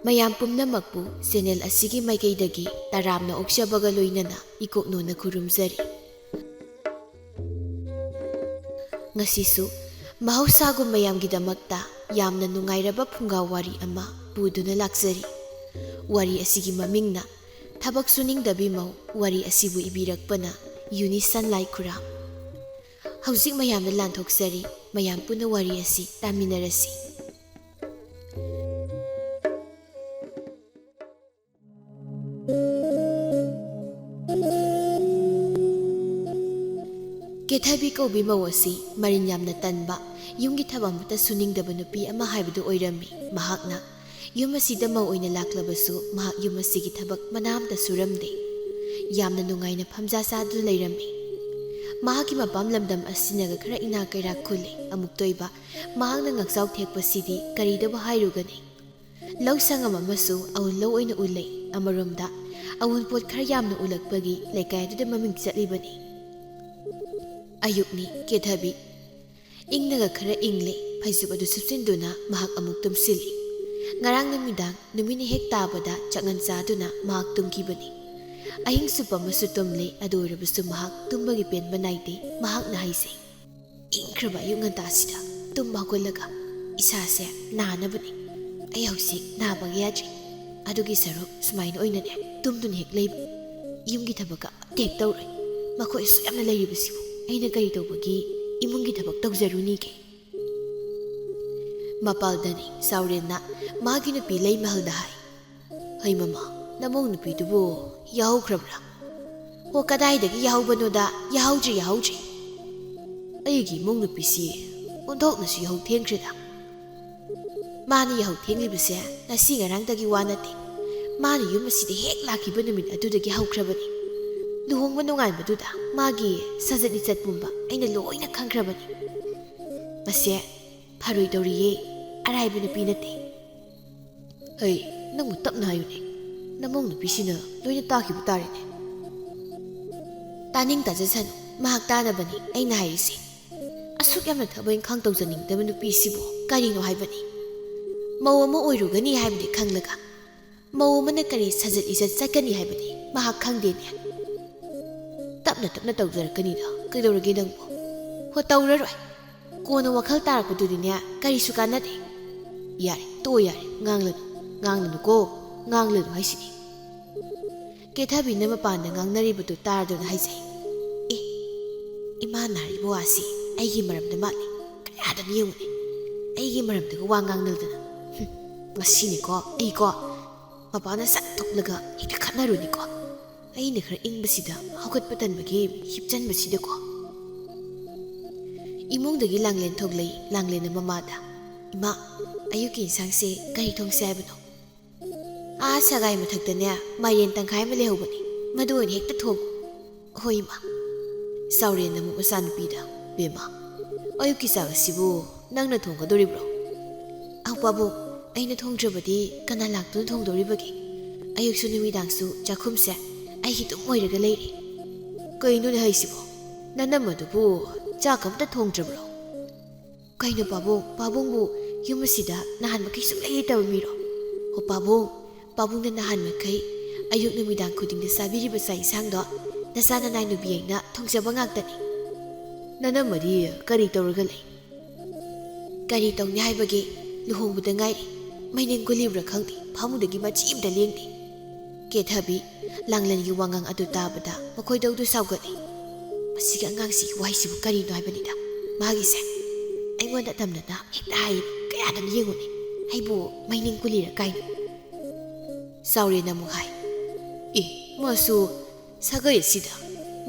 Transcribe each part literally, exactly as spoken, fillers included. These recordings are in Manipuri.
ꯃꯌꯥꯝ ꯄꯨꯝꯅꯃꯛꯄꯨ ꯆꯦꯅꯦꯜ ꯑꯁꯤꯒꯤ ꯃꯥꯏꯀꯩꯗꯒꯤ ꯇꯔꯥꯝꯅ ꯑꯣꯛꯆꯕꯒ ꯂꯣꯏꯅꯅ ꯏꯀꯣꯛꯅꯣꯅ ꯈꯨꯔꯨꯝꯖꯔꯤ꯫ ꯉꯁꯤꯁꯨ ꯃꯍꯧꯁꯥꯒꯨꯝ ꯃꯌꯥꯝꯒꯤꯗꯃꯛꯇ ꯌꯥꯝꯅ ꯅꯨꯡꯉꯥꯏꯔꯕ ꯐꯨꯡꯒꯥ ꯋꯥꯔꯤ ꯑꯃ ꯄꯨꯗꯨꯅ ꯂꯥꯛꯆꯔꯤ꯫ ꯋꯥꯔꯤ ꯑꯁꯤꯒꯤ ꯃꯃꯤꯡꯅ ꯊꯕꯛ ꯁꯨꯅꯤꯡꯗꯕꯤ ꯃꯧ꯫ ꯋꯥꯔꯤ ꯑꯁꯤꯕꯨ ꯏꯕꯤꯔꯛꯄꯅ ꯌꯨꯅꯤꯁꯟ ꯂꯥꯏꯈꯨꯔꯥꯝ꯫ ꯍꯧꯖꯤꯛ ꯃꯌꯥꯝꯅ ꯂꯥꯟꯊꯣꯛꯆꯔꯤ, ꯃꯌꯥꯝ ꯄꯨꯟꯅ ꯋꯥꯔꯤ ꯑꯁꯤ ꯇꯥꯃꯤꯟꯅꯔꯁꯤ꯫ ꯀꯦꯊꯕꯤ ꯀꯧꯕꯤ ꯃꯧ ꯑꯁꯤ ꯃꯔꯤꯟ ꯌꯥꯝꯅ ꯇꯟꯕ, ꯌꯨꯝꯒꯤ ꯊꯕꯛ ꯑꯃꯠꯇ ꯁꯨꯅꯤꯡꯗꯕ ꯅꯨꯄꯤ ꯑꯃ ꯍꯥꯏꯕꯗꯨ ꯑꯣꯏꯔꯝꯃꯤ꯫ ꯃꯍꯥꯛꯅ ꯌꯨꯝ ꯑꯁꯤꯗ ꯃꯧ ꯑꯣꯏꯅ ꯂꯥꯛꯂꯕꯁꯨ ꯃꯍꯥꯛ ꯌꯨꯝ ꯑꯁꯤꯒꯤ ꯊꯕꯛ ꯃꯅꯥ ꯑꯃꯠꯇ ꯁꯨꯔꯝꯗꯦ꯫ ꯌꯥꯝꯅ ꯅꯨꯡꯉꯥꯏꯅ ꯐꯝꯖꯥ ꯆꯥꯗꯨꯅ ꯂꯩꯔꯝꯃꯤ꯫ ꯃꯍꯥꯛꯀꯤ ꯃꯄꯥꯝ ꯂꯝꯗꯝ ꯑꯁꯤꯅꯒ ꯈꯔ ꯏꯅꯥꯛ ꯀꯩꯔꯥꯛ ꯈꯨꯜꯂꯤ꯫ ꯑꯃꯨꯛꯇ ꯑꯣꯏꯕ ꯃꯍꯥꯛꯅ ꯉꯥꯛꯆꯥꯎ ꯊꯦꯛꯄꯁꯤꯗꯤ ꯀꯔꯤꯗꯕꯨ ꯍꯥꯏꯔꯨꯒꯅꯤ? ꯂꯧ ꯁꯪꯉꯝ ꯑꯃꯁꯨ ꯑꯎꯟ ꯂꯧ ꯑꯣꯏꯅ ꯎꯜꯂꯦ꯫ ꯑꯃꯔꯣꯝꯗ ꯑꯎꯟꯄꯣꯠ ꯈꯔ ꯌꯥꯝꯅ ꯎꯜꯂꯛꯄꯒꯤ ꯂꯩꯀꯥꯏ ꯑꯗꯨꯗ ꯃꯃꯤꯡ ꯆꯠꯂꯤꯕꯅꯤ꯫ ꯑꯌꯨꯛꯅꯤ꯫ ꯀꯦꯊꯕꯤ ꯏꯪꯅꯒ ꯈꯔ ꯏꯪꯂꯦ꯫ ꯐꯩꯖꯨꯞ ꯑꯗꯨ ꯁꯨꯞꯆꯤꯟꯗꯨꯅ ꯃꯍꯥꯛ ꯑꯃꯨꯛ ꯇꯨꯝꯁꯤꯜꯂꯤ꯫ ꯉꯔꯥꯡ ꯅꯨꯃꯤꯗꯥꯡ ꯅꯨꯃꯤꯠꯅ ꯍꯦꯛ ꯇꯥꯕꯗ ꯆꯥꯛꯉꯟ ꯆꯥꯗꯨꯅ ꯃꯍꯥꯛ ꯇꯨꯝꯈꯤꯕꯅꯤ꯫ ꯑꯍꯤꯡ ꯆꯨꯞꯄ ꯑꯃꯁꯨ ꯇꯨꯝꯂꯦ꯫ ꯑꯗꯨ ꯑꯣꯏꯔꯕꯁꯨ ꯃꯍꯥꯛ ꯇꯨꯝꯕꯒꯤ ꯄꯦꯟꯕ ꯅꯥꯏꯗꯦ꯫ ꯃꯍꯥꯛꯅ ꯍꯥꯏꯖꯩ, "ꯏꯪꯈ꯭ꯔꯕ ꯑꯌꯨꯛ ꯉꯟꯇꯥꯁꯤꯗ ꯇꯨꯝꯕ ꯍꯧꯒꯠꯂꯒ ꯏꯁꯥꯁꯦ ꯅꯥꯅꯕꯅꯤ꯫ ꯑꯩ ꯍꯧꯖꯤꯛ ꯅꯥꯕꯒ ꯌꯥꯗ꯭ꯔꯤ꯫ ꯑꯗꯨꯒꯤ ꯁꯔꯨꯛ ꯁꯨꯃꯥꯏꯅ ꯑꯣꯏꯅꯅꯦ ꯇꯨꯝꯗꯨꯅ ꯍꯦꯛ ꯂꯩꯕ꯫ ꯌꯨꯝꯒꯤ ꯊꯕꯛꯀ ꯑꯝꯇ ꯍꯦꯛ ꯇꯧꯔꯣꯏ꯫ ꯃꯈꯣꯏ ꯑꯁꯨꯛ ꯌꯥꯝꯅ ꯂꯩꯔꯤꯕꯁꯤꯕꯨ ꯑꯩꯅ ꯀꯔꯤ ꯇꯧꯕꯒꯤ ꯏꯃꯨꯡꯒꯤ ꯊꯕꯛ ꯇꯧꯖꯔꯨꯅꯤꯒꯦ?" ꯃꯄꯥꯜꯗꯅꯤ꯫ ꯆꯥꯎꯔꯦꯟꯅ ꯃꯥꯒꯤ ꯅꯨꯄꯤ ꯂꯩꯃꯍꯜꯗ ꯍꯥꯏ, "ꯍꯩ ꯃꯃꯥ, ꯅꯃꯧ ꯅꯨꯄꯤꯗꯨꯕꯨ ꯌꯥꯍꯧꯈ꯭ꯔꯕ꯭ꯔꯥ?" "ꯑꯣ, ꯀꯗꯥꯏꯗꯒꯤ ꯌꯥꯍꯧꯕꯅꯣꯗ, ꯌꯥꯍꯧꯗ꯭ꯔꯤ, ꯌꯥꯍꯧꯗ꯭ꯔꯤ꯫ ꯑꯩꯒꯤ ꯏꯃꯧ ꯅꯨꯄꯤꯁꯤ ꯑꯣꯟꯊꯣꯛꯅꯁꯨ ꯌꯥꯍꯧ ꯊꯦꯡꯈ꯭ꯔꯦꯗ꯫ ꯃꯥꯅ ꯌꯥꯍꯧ ꯊꯦꯡꯂꯤꯕꯁꯦ ꯉꯁꯤ ꯉꯔꯥꯡꯗꯒꯤ ꯋꯥ ꯅꯠꯇꯦ꯫ ꯃꯥꯅ ꯌꯨꯝ ꯑꯁꯤꯗ ꯍꯦꯛ ꯂꯥꯛꯈꯤꯕ ꯅꯨꯃꯤꯠ ꯑꯗꯨꯗꯒꯤ ꯍꯧꯈ꯭ꯔꯕꯅꯤ꯫ ꯂꯨꯍꯣꯡꯕ ꯅꯣꯡꯉꯥꯟꯕꯗꯨꯗ ꯃꯥꯒꯤ ꯁꯥꯖꯠ ꯂꯤꯆꯠ ꯄꯨꯝꯕ ꯑꯩꯅ ꯂꯣꯏꯅ ꯈꯪꯈ꯭ꯔꯕꯅꯤ꯫ ꯃꯁꯦ ꯐꯔꯣꯏꯗꯧꯔꯤꯌꯦ, ꯑꯔꯥꯏꯕ ꯅꯨꯄꯤ ꯅꯠꯇꯦ꯫" "ꯍꯩ, ꯅꯪꯕꯨ ꯇꯞꯅ ꯍꯥꯏꯌꯨꯅꯦ, ꯅꯃꯧ ꯅꯨꯄꯤꯁꯤꯅ ꯂꯣꯏꯅ ꯇꯥꯈꯤꯕ ꯇꯥꯔꯦꯅꯦ꯫" "ꯇꯥꯅꯤꯡ ꯇꯥꯖꯁꯅꯨ, ꯃꯍꯥꯛ ꯇꯥꯅꯕꯅꯤ ꯑꯩꯅ ꯍꯥꯏꯔꯤꯁꯦ꯫ ꯑꯁꯨꯛ ꯌꯥꯝꯅ ꯊꯕꯛ ꯏꯪꯈꯥꯡ ꯇꯧꯖꯅꯤꯡꯗꯕ ꯅꯨꯄꯤꯁꯤꯕꯨ ꯀꯔꯤꯅꯣ ꯍꯥꯏꯕꯅꯤ? ꯃꯧ ꯑꯃ ꯑꯣꯏꯔꯨꯒꯅꯤ ꯍꯥꯏꯕꯗꯤ ꯈꯪꯂꯒ ꯃꯧ ꯑꯃꯅ ꯀꯔꯤ ꯁꯥꯖꯠ ꯏꯖꯠ ꯆꯠꯀꯅꯤ ꯍꯥꯏꯕꯗꯤ ꯃꯍꯥꯛ ꯈꯪꯗꯦꯅꯦ꯫ "ꯇꯞꯅ ꯇꯞꯅ ꯇꯧꯖꯔꯛꯀꯅꯤꯗ, ꯀꯩꯗꯧꯔꯒꯦ ꯅꯪꯕꯨ? ꯍꯣ, ꯇꯧꯔꯔꯣꯏ꯫ ꯀꯣꯟꯅ ꯋꯥꯈꯜ ꯇꯥꯔꯛꯄꯗꯨꯗꯤꯅꯦ ꯀꯔꯤꯁꯨ ꯀꯥꯟꯅꯗꯦ꯫ ꯌꯥꯔꯦ, ꯇꯣꯛꯑꯣ, ꯌꯥꯔꯦ, ꯉꯥꯡꯂꯅꯨ, ꯉꯥꯡꯂꯅꯨꯀꯣ, ꯉꯥꯡꯂꯅꯨ ꯍꯥꯏꯁꯤꯅꯤ꯫" ꯀꯦꯊꯕꯤꯅ ꯃꯄꯥꯟꯗ ꯉꯥꯡꯅꯔꯤꯕꯗꯨ ꯇꯥꯔꯗꯨꯅ ꯍꯥꯏꯖꯩ꯫ "ꯑꯦ, ꯏꯃꯥꯅ ꯍꯥꯏꯔꯤꯕ ꯋꯥꯁꯤ ꯑꯩꯒꯤ ꯃꯔꯝꯗ ꯃꯥꯜꯂꯤ꯫ ꯀꯌꯥꯗꯅ ꯌꯦꯡꯉꯨꯅꯦ, ꯑꯩꯒꯤ ꯃꯔꯝꯗꯒ ꯋꯥ ꯉꯥꯡꯅꯗꯅ꯫ ꯍꯨꯝ, ꯃꯁꯤꯅꯤꯀꯣ ꯑꯩꯀꯣ ꯃꯄꯥꯟꯗ ꯁꯠ ꯊꯣꯛꯂꯒ ꯍꯦꯛꯇ ꯈꯠꯅꯔꯨꯅꯤꯀꯣ꯫ ꯑꯩꯅ ꯈꯔ ꯏꯪꯕꯁꯤꯗ ꯍꯧꯒꯠꯄ ꯇꯟꯕꯒꯤ ꯍꯤꯞꯆꯟꯕꯁꯤꯗꯀꯣ꯫" ꯏꯃꯨꯡꯗꯒꯤ ꯂꯥꯡꯂꯦꯟ ꯊꯣꯛꯂꯛꯏ꯫ ꯂꯥꯡꯂꯦꯟꯅ ꯃꯃꯥꯗ, "ꯏꯃꯥ, ꯑꯌꯨꯛꯀꯤ ꯏꯟꯁꯥꯡꯁꯦ ꯀꯔꯤ ꯊꯣꯡꯁꯦ ꯍꯥꯏꯕꯅꯣ?" "ꯑꯥ, ꯁꯒꯥꯏ ꯃꯊꯛꯇꯅꯦ ꯃꯥꯏꯔꯦꯟ ꯇꯪꯈꯥꯏ ꯑꯃ ꯂꯩꯍꯧꯕꯅꯤ, ꯃꯗꯨ ꯑꯣꯏꯅ ꯍꯦꯛꯇ ꯊꯣꯡꯉꯨ꯫" "ꯍꯣꯏ, ꯏꯃꯥ꯫" ꯆꯥꯎꯔꯦꯟꯅ ꯑꯃꯨꯛ ꯃꯆꯥꯅꯨꯄꯤꯗ, "ꯕꯦꯝꯃ, ꯑꯌꯨꯛꯀꯤ ꯆꯥꯛ ꯑꯁꯤꯕꯨ ꯅꯪꯅ ꯊꯣꯡꯒꯗꯣꯔꯤꯕ꯭ꯔꯣ?" "ꯑꯧ ꯄꯥꯕꯨꯡ, ꯑꯩꯅ ꯊꯣꯡꯗ꯭ꯔꯕꯗꯤ ꯀꯅꯥ ꯂꯥꯛꯇꯨꯅ ꯊꯣꯡꯗꯣꯔꯤꯕꯒꯦ? ꯑꯌꯨꯛꯁꯨ ꯅꯨꯃꯤꯗꯥꯡꯁꯨ ꯆꯥꯛꯈꯨꯝꯁꯦ ꯑꯩꯒꯤ ꯑꯗꯨꯝ ꯑꯣꯏꯔꯒ ꯂꯩꯔꯦ꯫" "ꯀꯩꯅꯣꯅꯦ ꯍꯥꯏꯁꯤꯕꯣ? ꯅꯅꯝꯃꯗꯨꯕꯨ ꯆꯥꯛ ꯑꯝꯇ ꯊꯣꯡꯗ꯭ꯔꯕ꯭ꯔꯣ?" "ꯀꯩꯅꯣ ꯄꯥꯕꯨꯡ, ꯄꯥꯕꯨꯡꯕꯨ ꯌꯨꯝ ꯑꯁꯤꯗ ꯅꯍꯥꯟ ꯃꯈꯩ ꯁꯨꯡꯂꯩ ꯂꯩꯇꯕ ꯃꯤꯔꯣ? ꯍꯣ ꯄꯥꯕꯨꯡ, ꯄꯥꯕꯨꯡꯅ ꯅꯍꯥꯟ ꯃꯈꯩ ꯑꯌꯨꯛ ꯅꯨꯃꯤꯗꯥꯡ ꯈꯨꯗꯤꯡꯗ ꯆꯥꯕꯤꯔꯤꯕ ꯆꯥꯛ ꯏꯟꯁꯥꯡꯗꯣ ꯅꯆꯥ ꯅꯅꯥꯏ ꯅꯨꯄꯤ ꯑꯩꯅ ꯊꯣꯡꯖꯕ ꯉꯥꯛꯇꯅꯤ꯫" "ꯅꯅꯝꯃꯗꯤ ꯀꯔꯤ ꯇꯧꯔꯒ ꯂꯩ?" "ꯀꯔꯤ ꯇꯧꯅꯤ ꯍꯥꯏꯕꯒꯦ? ꯂꯨꯍꯣꯡꯕꯗ ꯉꯥꯏꯔꯤ꯫ ꯃꯩꯅꯤꯡ ꯀꯨꯜꯂꯤꯕ꯭ꯔꯥ ꯈꯪꯗꯦ, ꯐꯃꯨꯡꯗꯒꯤ ꯃꯆꯤ ꯑꯃꯇ ꯂꯦꯡꯗꯦ꯫" ꯀꯦꯊꯕꯤ ꯂꯥꯡꯂꯦꯟꯒꯤ ꯋꯥꯉꯥꯡ ꯑꯗꯨ ꯇꯥꯕꯗ ꯃꯈꯣꯏꯗꯧꯗꯨ ꯁꯥꯎꯒꯠꯂꯤ꯫ "ꯃꯁꯤꯒꯤ ꯑꯉꯥꯡꯁꯤꯒꯤ ꯋꯥꯍꯩꯁꯤꯕꯨ ꯀꯔꯤꯅꯣ ꯍꯥꯏꯕꯅꯤꯗ꯫ ꯃꯥꯒꯤꯁꯦ ꯑꯩꯉꯣꯟꯗ ꯇꯝꯗꯅ ꯍꯦꯛꯇ ꯍꯥꯏꯌꯦ꯫ ꯀꯌꯥꯗꯅ ꯌꯦꯡꯉꯨꯅꯦ, ꯑꯩꯕꯨ ꯃꯩꯅꯤꯡ ꯀꯨꯜꯂꯤꯔ ꯀꯥꯏꯅ꯫" ꯆꯥꯎꯔꯦꯟꯅ ꯑꯃꯨꯛ ꯍꯥꯏ, "ꯑꯦ, ꯃꯥꯁꯨ ꯁꯥꯒꯩ ꯑꯁꯤꯗ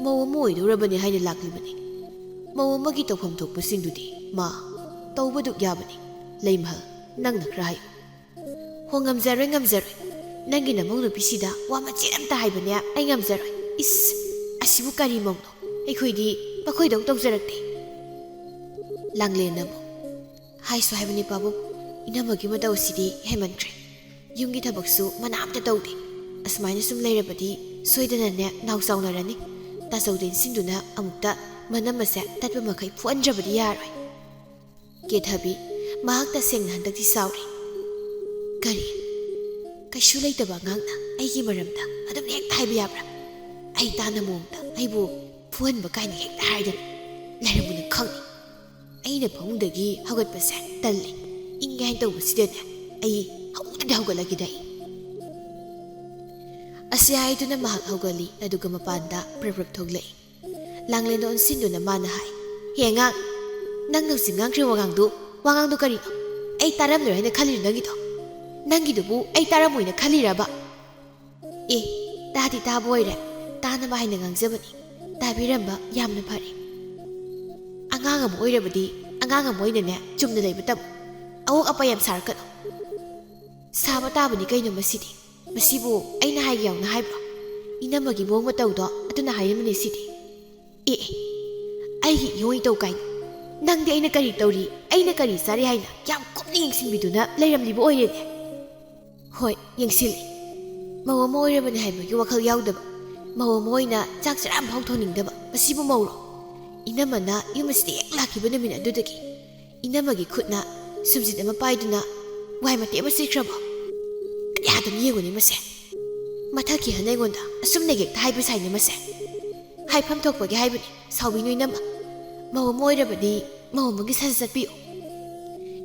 ꯃꯧ ꯑꯃ ꯑꯣꯏꯗꯧꯔꯕꯅꯤ ꯍꯥꯏꯅ ꯂꯥꯛꯂꯤꯕꯅꯤ꯫ ꯃꯧ ꯑꯃꯒꯤ ꯇꯧꯐꯝ ꯊꯣꯛꯄꯁꯤꯡꯗꯨꯗꯤ ꯃꯥ ꯇꯧꯕꯗꯨ ꯌꯥꯕꯅꯤ꯫ ꯂꯩꯃꯍꯜ, ꯅꯪꯅ ꯈꯔ ꯍꯥꯏꯌꯨ꯫" "ꯍꯣ, ꯉꯝꯖꯔꯣꯏ, ꯉꯝꯖꯔꯣꯏ꯫ ꯅꯪꯒꯤ ꯅꯃꯧ ꯅꯨꯄꯤꯁꯤꯗ ꯋꯥ ꯃꯆꯦꯠ ꯑꯝꯇ ꯍꯥꯏꯕꯅꯦ ꯑꯩ ꯉꯝꯖꯔꯣꯏ꯫ ꯏꯁ, ꯑꯁꯤꯕꯨ ꯀꯔꯤ ꯃꯧꯅꯣ? ꯑꯩꯈꯣꯏꯗꯤ ꯃꯈꯣꯏꯗꯧ ꯇꯧꯖꯔꯛꯇꯦ꯫" ꯂꯥꯡꯂꯦꯟꯅ ꯑꯃꯨꯛ, "ꯍꯥꯏꯁꯨ ꯍꯥꯏꯕꯅꯤ ꯄꯥꯕꯨꯡ, ꯏꯅꯝꯃꯒꯤ ꯃꯇꯧꯁꯤꯗꯤ ꯍꯦꯟꯃꯟꯈ꯭ꯔꯦ꯫ ꯌꯨꯝꯒꯤ ꯊꯕꯛꯁꯨ ꯃꯅꯥ ꯑꯝꯇ ꯇꯧꯗꯦ꯫ ꯑꯁꯨꯃꯥꯏꯅ ꯁꯨꯝ ꯂꯩꯔꯕꯗꯤ ꯁꯣꯏꯗꯅꯅꯦ ꯅꯥꯎ ꯆꯥꯎꯅꯔꯅꯤ꯫ ꯇꯥꯆꯧꯗ ꯏꯟꯁꯤꯟꯗꯨꯅ ꯑꯃꯨꯛꯇ ꯃꯅꯝ ꯑꯁꯦ ꯇꯠꯄ ꯃꯈꯩ ꯐꯨꯍꯟꯗ꯭ꯔꯕꯗꯤ ꯌꯥꯔꯣꯏ꯫" ꯀꯦꯊꯕꯤ, ꯃꯍꯥꯛ ꯇꯁꯦꯡꯅ ꯍꯟꯗꯛꯇꯤ ꯁꯥꯎꯔꯦ꯫ "ꯀꯔꯤ? ꯀꯩꯁꯨ ꯂꯩꯇꯕ ꯑꯉꯥꯡꯅ ꯑꯩꯒꯤ ꯃꯔꯝꯗ ꯑꯗꯨꯝ ꯍꯦꯛꯇ ꯍꯥꯏꯕ ꯌꯥꯕ꯭ꯔꯥ? ꯑꯩ ꯇꯥꯅ ꯃꯑꯣꯡꯗ ꯑꯩꯕꯨ ꯐꯨꯍꯟꯕ ꯀꯥꯏꯅ ꯍꯦꯛꯇ ꯍꯥꯏꯗꯅ ꯂꯩꯔꯝꯕꯅ ꯈꯪꯅꯤ꯫ ꯑꯩꯅ ꯐꯃꯨꯡꯗꯒꯤ ꯍꯧꯒꯠꯄꯁꯦ ꯇꯜꯂꯤ꯫ ꯏꯪꯉꯦ ꯍꯥꯏꯅ ꯇꯧꯕꯁꯤꯗꯅꯦ ꯑꯩ ꯍꯧꯗ꯭ꯔꯗꯤ ꯍꯧꯒꯠꯂꯒꯦꯗ ꯑꯩ꯫" ꯑꯁꯤ ꯍꯥꯏꯗꯨꯅ ꯃꯍꯥꯛ ꯍꯧꯒꯠꯂꯤ, ꯑꯗꯨꯒ ꯃꯄꯥꯟꯗ ꯄ꯭ꯔꯞ ꯄ꯭ꯔꯞ ꯊꯣꯛꯂꯛꯏ꯫ ꯂꯥꯡꯂꯦꯟꯗ ꯑꯣꯟꯁꯤꯟꯗꯨꯅ ꯃꯥꯅ ꯍꯥꯏ, "ꯍꯦ ꯑꯉꯥꯡ, ꯅꯪ ꯍꯧꯖꯤꯛ ꯉꯥꯡꯈ꯭ꯔꯤꯕ ꯋꯥꯉꯥꯡꯗꯨ, ꯋꯥꯉꯥꯡꯗꯨ ꯀꯔꯤꯅꯣ? ꯑꯩ ꯇꯥꯔꯝꯂꯣꯏ ꯍꯥꯏꯅ ꯈꯜꯂꯤꯔꯣ ꯅꯪꯒꯤꯗꯣ? ꯅꯪꯒꯤꯗꯨꯕꯨ ꯑꯩ ꯇꯥꯔꯝꯃꯣꯏꯅ ꯈꯜꯂꯤꯔꯕ?" "ꯑꯦ, ꯇꯥꯗꯤ ꯇꯥꯕ ꯑꯣꯏꯔꯦ, ꯇꯥꯅꯕ ꯍꯥꯏꯅ ꯉꯥꯡꯖꯕꯅꯤ꯫ ꯇꯥꯕꯤꯔꯝꯕ ꯌꯥꯝꯅ ꯐꯔꯦ꯫ ꯑꯉꯥꯡ ꯑꯃ ꯑꯣꯏꯔꯕꯗꯤ ꯑꯉꯥꯡ ꯑꯃ ꯑꯣꯏꯅꯅꯦ ꯆꯨꯝꯅ ꯂꯩꯕ ꯇꯝꯃꯨ꯫ ꯑꯋꯣꯛ ꯑꯄ ꯌꯥꯝ ꯁꯥꯔꯛꯀꯅꯨ꯫" "ꯁꯥꯕ ꯇꯥꯕꯅꯤ ꯀꯩꯅꯣ ꯃꯁꯤꯗꯤ? ꯃꯁꯤꯕꯨ ꯑꯩꯅ ꯍꯥꯏꯒꯦ ꯌꯥꯎꯅ ꯍꯥꯏꯕ꯭ꯔꯣ? ꯏꯅꯝꯃꯒꯤ ꯃꯑꯣꯡ ꯃꯇꯧꯗꯣ ꯑꯗꯨꯅ ꯍꯥꯏꯔꯝꯕꯅꯤ ꯁꯤꯗꯤ꯫" "ꯑꯦ, ꯑꯦ, ꯑꯩꯒꯤ ꯏꯑꯣꯡ ꯏꯇꯧ ꯀꯥꯏꯅ꯫ ꯅꯪꯗꯤ ꯑꯩꯅ ꯀꯔꯤ ꯇꯧꯔꯤ, ꯑꯩꯅ ꯀꯔꯤ ꯆꯥꯔꯤ ꯍꯥꯏꯅ ꯌꯥꯝ ꯀꯨꯞꯅ ꯌꯦꯡꯁꯤꯟꯕꯤꯗꯨꯅ ꯂꯩꯔꯝꯂꯤꯕ ꯑꯣꯏꯔꯦꯅꯦ꯫" "ꯍꯣꯏ, ꯌꯦꯡꯁꯤꯜꯂꯤ꯫ ꯃꯧ ꯑꯃ ꯑꯣꯏꯔꯕꯅꯤ ꯍꯥꯏꯕꯒꯤ ꯋꯥꯈꯜ ꯌꯥꯎꯗꯕ, ꯃꯧ ꯑꯃ ꯑꯣꯏꯅ ꯆꯥꯛ ꯆꯔꯥ ꯑꯃꯐꯥꯎ ꯊꯣꯡꯅꯤꯡꯗꯕ ꯃꯁꯤꯕꯨ ꯃꯧꯔꯣ? ꯏꯅꯝꯃꯅ ꯌꯨꯝ ꯑꯁꯤꯗ ꯍꯦꯛ ꯂꯥꯛꯈꯤꯕ ꯅꯨꯃꯤꯠ ꯑꯗꯨꯗꯒꯤ ꯏꯅꯝꯃꯒꯤ ꯈꯨꯠꯅ ꯁꯨꯝꯖꯤꯠ ꯑꯃ ꯄꯥꯏꯗꯨꯅ ꯋꯥꯏ ꯃꯇꯦꯛ ꯑꯃ ꯁꯤꯠꯈ꯭ꯔꯕꯣ? ꯀꯌꯥꯗꯅ ꯌꯦꯡꯉꯨꯅꯦ ꯃꯁꯦ꯫ ꯃꯊꯛꯀꯤ ꯍꯟꯅ ꯑꯩꯉꯣꯟꯗ ꯑꯁꯨꯝꯅ ꯍꯦꯛꯇ ꯍꯥꯏꯕ ꯁꯥꯏꯅꯦ ꯃꯁꯦ꯫ ꯍꯥꯏꯐꯝ ꯊꯣꯛꯄꯒꯤ ꯍꯥꯏꯕꯅꯤ, ꯁꯥꯎꯕꯤꯅꯨ ꯏꯅꯝꯃ꯫ ꯃꯧ ꯑꯃ ꯑꯣꯏꯔꯕꯗꯤ ꯃꯧ ꯑꯃꯒꯤ ꯁꯥꯖꯠ ꯆꯠꯄꯤꯌꯨ꯫"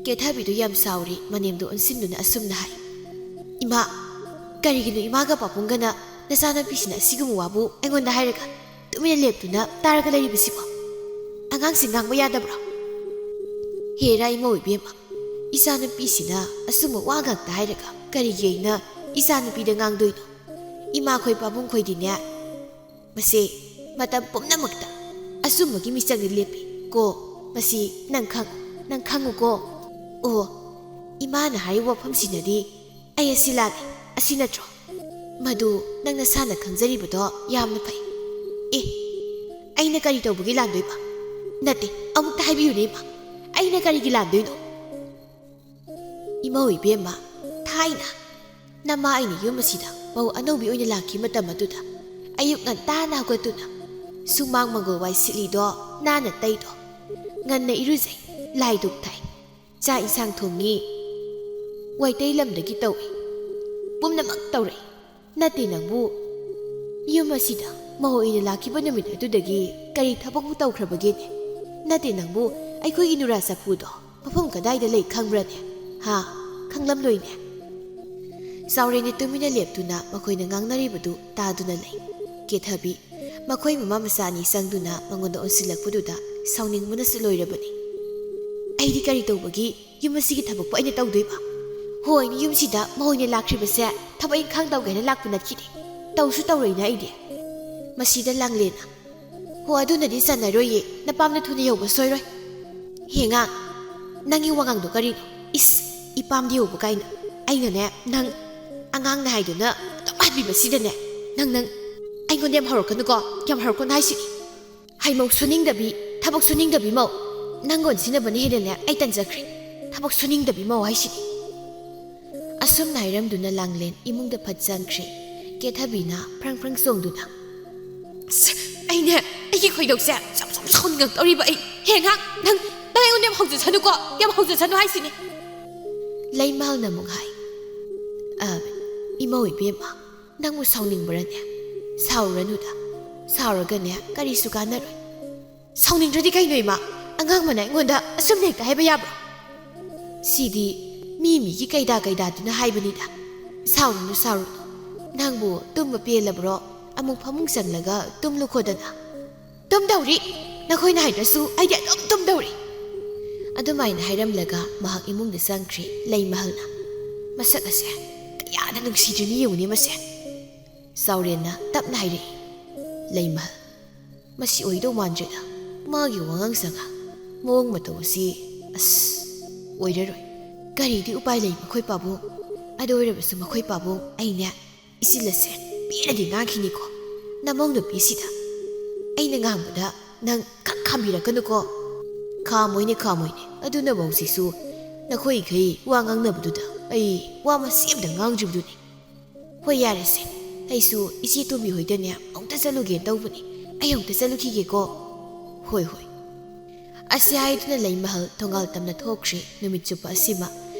ꯀꯦꯊꯕꯤꯗꯨ ꯌꯥꯝ ꯁꯥꯎꯔꯤ, ꯃꯅꯦꯝꯗꯨ ꯑꯣꯟꯁꯤꯟꯗꯨꯅ ꯑꯁꯨꯝꯅ ꯍꯥꯏ, "ꯏꯃꯥ, ꯀꯔꯤꯒꯤꯅꯣ ꯏꯃꯥꯒ ꯄꯥꯕꯨꯡꯒꯅ ꯅꯆꯥꯅꯨꯄꯤꯁꯤꯅ ꯑꯁꯤꯒꯨꯝꯕ ꯋꯥꯕꯨ ꯑꯩꯉꯣꯟꯗ ꯍꯥꯏꯔꯒ ꯇꯨꯃꯤꯟꯅ ꯂꯦꯞꯇꯨꯅ ꯇꯥꯔꯒ ꯂꯩꯔꯤꯕꯁꯤꯕꯣ? ꯑꯉꯥꯡꯁꯤ ꯉꯥꯡꯕ ꯌꯥꯗꯕ꯭ꯔꯣ?" "ꯍꯦꯔꯥ ꯏꯃꯧ ꯏꯕꯦꯝꯃ, ꯏꯆꯥꯅꯨꯄꯤꯁꯤꯅ ꯑꯁꯨꯝꯕ ꯋꯥ ꯉꯥꯛꯇ ꯍꯥꯏꯔꯒ ꯀꯔꯤꯒꯤ ꯑꯩꯅ ꯏꯆꯥꯅꯨꯄꯤꯗ ꯉꯥꯡꯗꯣꯏꯅꯣ? ꯏꯃꯥꯈꯣꯏ ꯄꯥꯕꯨꯡꯈꯣꯏꯗꯤꯅꯦ ꯃꯁꯦ ꯃꯇꯝ ꯄꯨꯝꯅꯃꯛꯇ ꯑꯆꯨꯝꯕꯒꯤ ꯃꯤꯆꯪꯗ ꯂꯦꯞꯄꯤ ꯀꯣ꯫ ꯃꯁꯤ ꯅꯪ ꯈꯪ-, ꯅꯪ ꯈꯪꯉꯨꯀꯣ꯫ ꯑꯣ, ꯏꯃꯥꯅ ꯍꯥꯏꯔꯤꯕ ꯋꯥꯐꯝꯁꯤꯅꯗꯤ ꯑꯩ ꯑꯁꯤ ꯂꯥꯜꯂꯦ, ꯑꯁꯤ ꯅꯠꯇ꯭ꯔꯣ? ꯃꯗꯨ ꯅꯪ ꯅꯁꯥꯅ ꯈꯪꯖꯔꯤꯕꯗꯣ ꯌꯥꯝꯅ ꯐꯩ꯫" "ꯑꯦ, ꯑꯩꯅ ꯀꯔꯤ ꯇꯧꯕꯒꯤ ꯂꯥꯟꯗꯣꯏꯕ? ꯅꯠꯇꯦ, ꯑꯃꯨꯛꯇ ꯍꯥꯏꯕꯤꯌꯨꯅꯦ ꯏꯃꯥ, ꯑꯩꯅ ꯀꯔꯤꯒꯤ ꯂꯥꯟꯗꯣꯏꯅꯣ?" "ꯏꯃꯧ ꯏꯕꯦꯝꯃ, ꯊꯥꯏꯅ ꯅꯃꯥ ꯑꯩꯅ ꯌꯨꯝ ꯑꯁꯤꯗ ꯃꯧ ꯑꯅꯧꯕꯤ ꯑꯣꯏꯅ ꯂꯥꯛꯈꯤ ꯃꯇꯝ ꯑꯗꯨꯗ ꯑꯌꯨꯛ ꯉꯟꯇꯥꯅ ꯍꯧꯒꯠꯇꯨꯅ ꯁꯨꯃꯥꯡ ꯃꯪꯒꯣꯜ ꯋꯥꯏ ꯁꯤꯠꯂꯤꯗꯣ ꯅꯥꯟꯅ ꯇꯩꯗꯣ, ꯉꯟꯅ ꯏꯔꯨꯖꯩ, ꯂꯥꯏ ꯙꯨꯛ ꯊꯥꯏ, ꯆꯥꯛ ꯏꯟꯁꯥꯡ ꯊꯣꯡꯉꯤ, ꯋꯥꯏꯇꯩ ꯂꯝꯗꯒꯤ ꯇꯧꯏ꯫ ꯄꯨꯝꯅꯃꯛ ꯇꯧꯔꯛꯏ꯫ ꯅꯠꯇꯦ ꯅꯪꯕꯨ꯫ ꯌꯨꯝ ꯑꯁꯤꯗ ꯃꯍꯣꯏꯅ ꯂꯥꯛꯈꯤꯕ ꯅꯨꯃꯤꯠ ꯑꯗꯨꯗꯒꯤ ꯀꯔꯤ ꯊꯕꯛꯄꯨ ꯇꯧꯈ꯭ꯔꯕꯒꯦꯅꯦ? ꯅꯠꯇꯦ ꯅꯪꯕꯨ, ꯑꯩꯈꯣꯏꯒꯤ ꯅꯨꯔꯥ ꯆꯐꯨꯗꯣ ꯃꯐꯝ ꯀꯗꯥꯏꯗ ꯂꯩ ꯈꯪꯕ꯭ꯔꯅꯦ? ꯍꯥ? ꯈꯪꯂꯝꯂꯣꯏꯅꯦ꯫ ꯆꯥꯎꯔꯦꯟꯗꯤ ꯇꯨꯃꯤꯟꯅ ꯂꯦꯞꯇꯨꯅ ꯃꯈꯣꯏꯅ ꯉꯥꯡꯅꯔꯤꯕꯗꯨ ꯇꯥꯗꯨꯅ ꯂꯩ꯫ ꯀꯦꯊꯕꯤ ꯃꯈꯣꯏ ꯃꯃꯥ ꯃꯆꯥ ꯑꯅꯤ ꯆꯪꯗꯨꯅ ꯃꯉꯣꯟꯗ ꯑꯣꯟꯁꯤꯜꯂꯛꯄꯗꯨꯗ ꯁꯥꯎꯅꯤꯡꯕꯅꯁꯨ ꯂꯣꯏꯔꯕꯅꯤ꯫ ꯑꯩꯗꯤ ꯀꯔꯤ ꯇꯧꯕꯒꯤ ꯌꯨꯝ ꯑꯁꯤꯒꯤ ꯊꯕꯛꯄꯨ ꯑꯩꯅ ꯇꯧꯗꯣꯏꯕ? ꯍꯣꯏꯅꯦ, ꯌꯨꯝꯁꯤꯗ ꯃꯈꯣꯏꯅ ꯂꯥꯛꯈ꯭ꯔꯤꯕꯁꯦ ꯊꯕꯛ ꯏꯪꯈꯥꯡ ꯇꯧꯒꯦ ꯍꯥꯏꯅ ꯂꯥꯛꯄ ꯅꯠꯈꯤꯗꯦ꯫ ꯇꯧꯁꯨ ꯇꯧꯔꯣꯏꯅ ꯑꯩꯗꯤ꯫ ꯃꯁꯤꯗ ꯂꯥꯡꯂꯦꯟꯅ, "ꯍꯣ, ꯑꯗꯨꯅꯗꯤ ꯆꯟꯅꯔꯣꯏꯌꯦ, ꯅꯄꯥꯝꯅ ꯊꯨꯅ ꯌꯧꯕ ꯁꯣꯏꯔꯣꯏ꯫ ꯍꯦꯉꯥꯡ, ꯅꯪꯒꯤ ꯋꯥꯉꯥꯡꯗꯣ ꯀꯔꯤꯅꯣ? ꯏꯁ, ꯏꯄꯥꯝꯗ ꯌꯧꯕ ꯀꯥꯏꯅ꯫ ꯑꯩꯅꯅꯦ, ꯅꯪ ꯑꯉꯥꯡꯅ ꯍꯥꯏꯗꯨꯅ ꯑꯗꯨꯝ ꯍꯥꯏꯕꯤꯕꯁꯤꯗꯅꯦ, ꯅꯪ, ꯅꯪ ꯑꯩꯉꯣꯟꯗ ꯌꯥꯝ ꯍꯧꯔꯛꯀꯅꯨꯀꯣ, ꯌꯥꯝ ꯍꯧꯔꯛꯀꯅꯨ ꯍꯥꯏꯁꯤꯅꯤ꯫ ꯍꯩꯃꯧ ꯁꯨꯅꯤꯡꯗꯕꯤ, ꯊꯕꯛ ꯁꯨꯅꯤꯡꯗꯕꯤ ꯃꯧ꯫ ꯅꯪ ꯑꯣꯟꯁꯤꯟꯅꯕꯅ ꯍꯦꯟꯅꯅꯦ ꯑꯩ ꯇꯟꯖꯈ꯭ꯔꯦ꯫ ꯊꯕꯛ ꯁꯨꯅꯤꯡꯗꯕꯤ ꯃꯧ ꯍꯥꯏꯁꯤꯅꯤ꯫" ꯑꯁꯨꯝꯅ ꯍꯥꯏꯔꯝꯗꯨꯅ ꯂꯥꯡꯂꯦꯟ ꯏꯃꯨꯡꯗ ꯐꯠ ꯆꯪꯈ꯭ꯔꯦ꯫ ꯀꯦꯊꯕꯤꯅ ꯐ꯭ꯔꯪ ꯐ꯭ꯔꯪ ꯆꯣꯡꯗꯨꯅ, "ꯑꯁ, ꯑꯩꯅꯦ, ꯑꯩꯒꯤ ꯈꯣꯏꯗꯧꯁꯦ ꯆꯞ ꯆꯞ ꯁꯥꯎꯅꯤꯡꯉꯛꯇꯧꯔꯤꯕ ꯑꯩ꯫ ꯍꯦ, ꯉꯥꯏꯍꯥꯛ, ꯅꯪ, ꯅꯪ ꯑꯩꯉꯣꯟꯗ ꯌꯥꯝ ꯍꯧꯖꯁꯅꯨꯀꯣ, ꯌꯥꯝ ꯍꯧꯖꯁꯅꯨ ꯍꯥꯏꯁꯤꯅꯤ꯫" ꯂꯩꯃꯍꯜꯅ ꯑꯃꯨꯛ ꯍꯥꯏ, "ꯑ, ꯏꯃꯧ ꯏꯕꯦꯝꯃ, ꯅꯪꯕꯨ ꯁꯥꯎꯅꯤꯡꯕ꯭ꯔꯅꯦ? ꯁꯥꯎꯔꯅꯨꯗ꯫ ꯁꯥꯎꯔꯒꯅꯦ ꯀꯔꯤꯁꯨ ꯀꯥꯟꯅꯔꯣꯏ꯫" "ꯁꯥꯎꯅꯤꯡꯗ꯭ꯔꯗꯤ ꯀꯩꯅꯣ ꯏꯃꯥ? ꯑꯉꯥꯡ ꯃꯅꯥ ꯑꯩꯉꯣꯟꯗ ꯑꯁꯨꯝꯅ ꯍꯦꯛꯇ ꯍꯥꯏꯕ ꯌꯥꯕ꯭ꯔꯣ?" "ꯁꯤꯗꯤ ꯃꯤ ꯃꯤꯒꯤ ꯀꯩꯗꯥ ꯀꯩꯗꯥꯗꯨꯅ ꯍꯥꯏꯕꯅꯤꯗ꯫ ꯁꯥꯎꯔꯨꯅꯨ, ꯁꯥꯎꯔꯨꯅꯨ꯫ ꯅꯪꯕꯨ ꯇꯨꯝꯕ ꯄꯦꯜꯂꯕ꯭ꯔꯣ? ꯑꯃꯨꯛ ꯐꯃꯨꯡ ꯆꯪꯂꯒ ꯇꯨꯝꯂꯨꯈꯣꯗꯅ꯫" "ꯇꯨꯝꯗꯧꯔꯤ꯫ ꯅꯈꯣꯏꯅ ꯍꯥꯏꯗ꯭ꯔꯁꯨ ꯑꯩꯗꯤ ꯑꯗꯨꯝ ꯇꯨꯝꯗꯧꯔꯤ꯫" ꯑꯗꯨꯃꯥꯏꯅ ꯍꯥꯏꯔꯝꯂꯒ ꯃꯍꯥꯛ ꯏꯃꯨꯡꯗ ꯆꯪꯈ꯭ꯔꯦ ꯂꯩꯃꯍꯜꯅ꯫ "ꯃꯁꯛ ꯑꯁꯦ ꯀꯌꯥꯗ ꯅꯨꯡꯁꯤꯗ꯭ꯔꯤꯅꯤ ꯌꯦꯡꯉꯨꯅꯦ ꯃꯁꯦ꯫" ꯆꯥꯎꯔꯦꯟꯅ ꯇꯞꯅ ꯍꯥꯏꯔꯛꯏ꯫ "ꯂꯩꯃꯍꯜ, ꯃꯁꯤ ꯑꯣꯏꯗꯧ ꯃꯥꯟꯗ꯭ꯔꯦꯗ꯫ ꯃꯥꯒꯤ ꯋꯥꯉꯥꯡ ꯁꯉꯥꯡ, ꯃꯑꯣꯡ ꯃꯇꯧ ꯑꯁꯤ, ꯑꯁ, ꯑꯣꯏꯔꯔꯣꯏ꯫ ꯀꯔꯤꯗꯤ ꯎꯄꯥꯏ ꯂꯩ ꯃꯈꯣꯏ ꯄꯥꯕꯨꯡ? ꯑꯗꯨ ꯑꯣꯏꯔꯕꯁꯨ ꯃꯈꯣꯏ ꯄꯥꯕꯨꯡ, ꯑꯩꯅꯦ, ꯏꯆꯤꯜ ꯑꯁꯦ ꯄꯦꯟꯅꯗꯤ ꯉꯥꯡꯈꯤꯅꯤꯀꯣ꯫ ꯅꯃꯧ ꯅꯨꯄꯤꯁꯤꯗ ꯑꯩꯅ ꯉꯥꯡꯕꯗ ꯅꯪ ꯈꯛ ꯈꯥꯝꯕꯤꯔꯛꯀꯅꯨꯀꯣ꯫" "ꯈꯥꯝꯃꯣꯏꯅꯦ, ꯈꯥꯝꯃꯣꯏꯅꯦ꯫ ꯑꯗꯨ ꯅꯃꯧꯁꯤꯁꯨ ꯅꯈꯣꯏꯈꯩ ꯋꯥ ꯉꯥꯡꯅꯕꯗꯨꯗ ꯑꯩ ꯋꯥ ꯃꯆꯦꯠ ꯑꯝꯇ ꯉꯥꯡꯗ꯭ꯔꯤꯕꯗꯨꯅꯤ꯫" "ꯍꯣꯏ, ꯌꯥꯔꯦꯁꯦ꯫ ꯑꯩꯁꯨ ꯏꯆꯦ ꯇꯣꯝꯕꯤ ꯍꯣꯏꯗꯅꯦ ꯑꯃꯨꯛꯇ ꯆꯠꯂꯨꯒꯦ ꯇꯧꯕꯅꯤ꯫ ꯑꯩ ꯑꯃꯨꯛꯇ ꯆꯠꯂꯨꯈꯤꯒꯦꯀꯣ꯫" "ꯍꯣꯏ, ꯍꯣꯏ꯫" ꯑꯁꯤ ꯍꯥꯏꯗꯨꯅ ꯂꯩꯃꯍꯜ ꯊꯣꯡꯒꯥꯜ ꯇꯝꯅ ꯊꯣꯛꯈ꯭ꯔꯦ꯫ ꯅꯨꯃꯤꯠ ꯆꯨꯞꯄ ꯑꯁꯤꯃ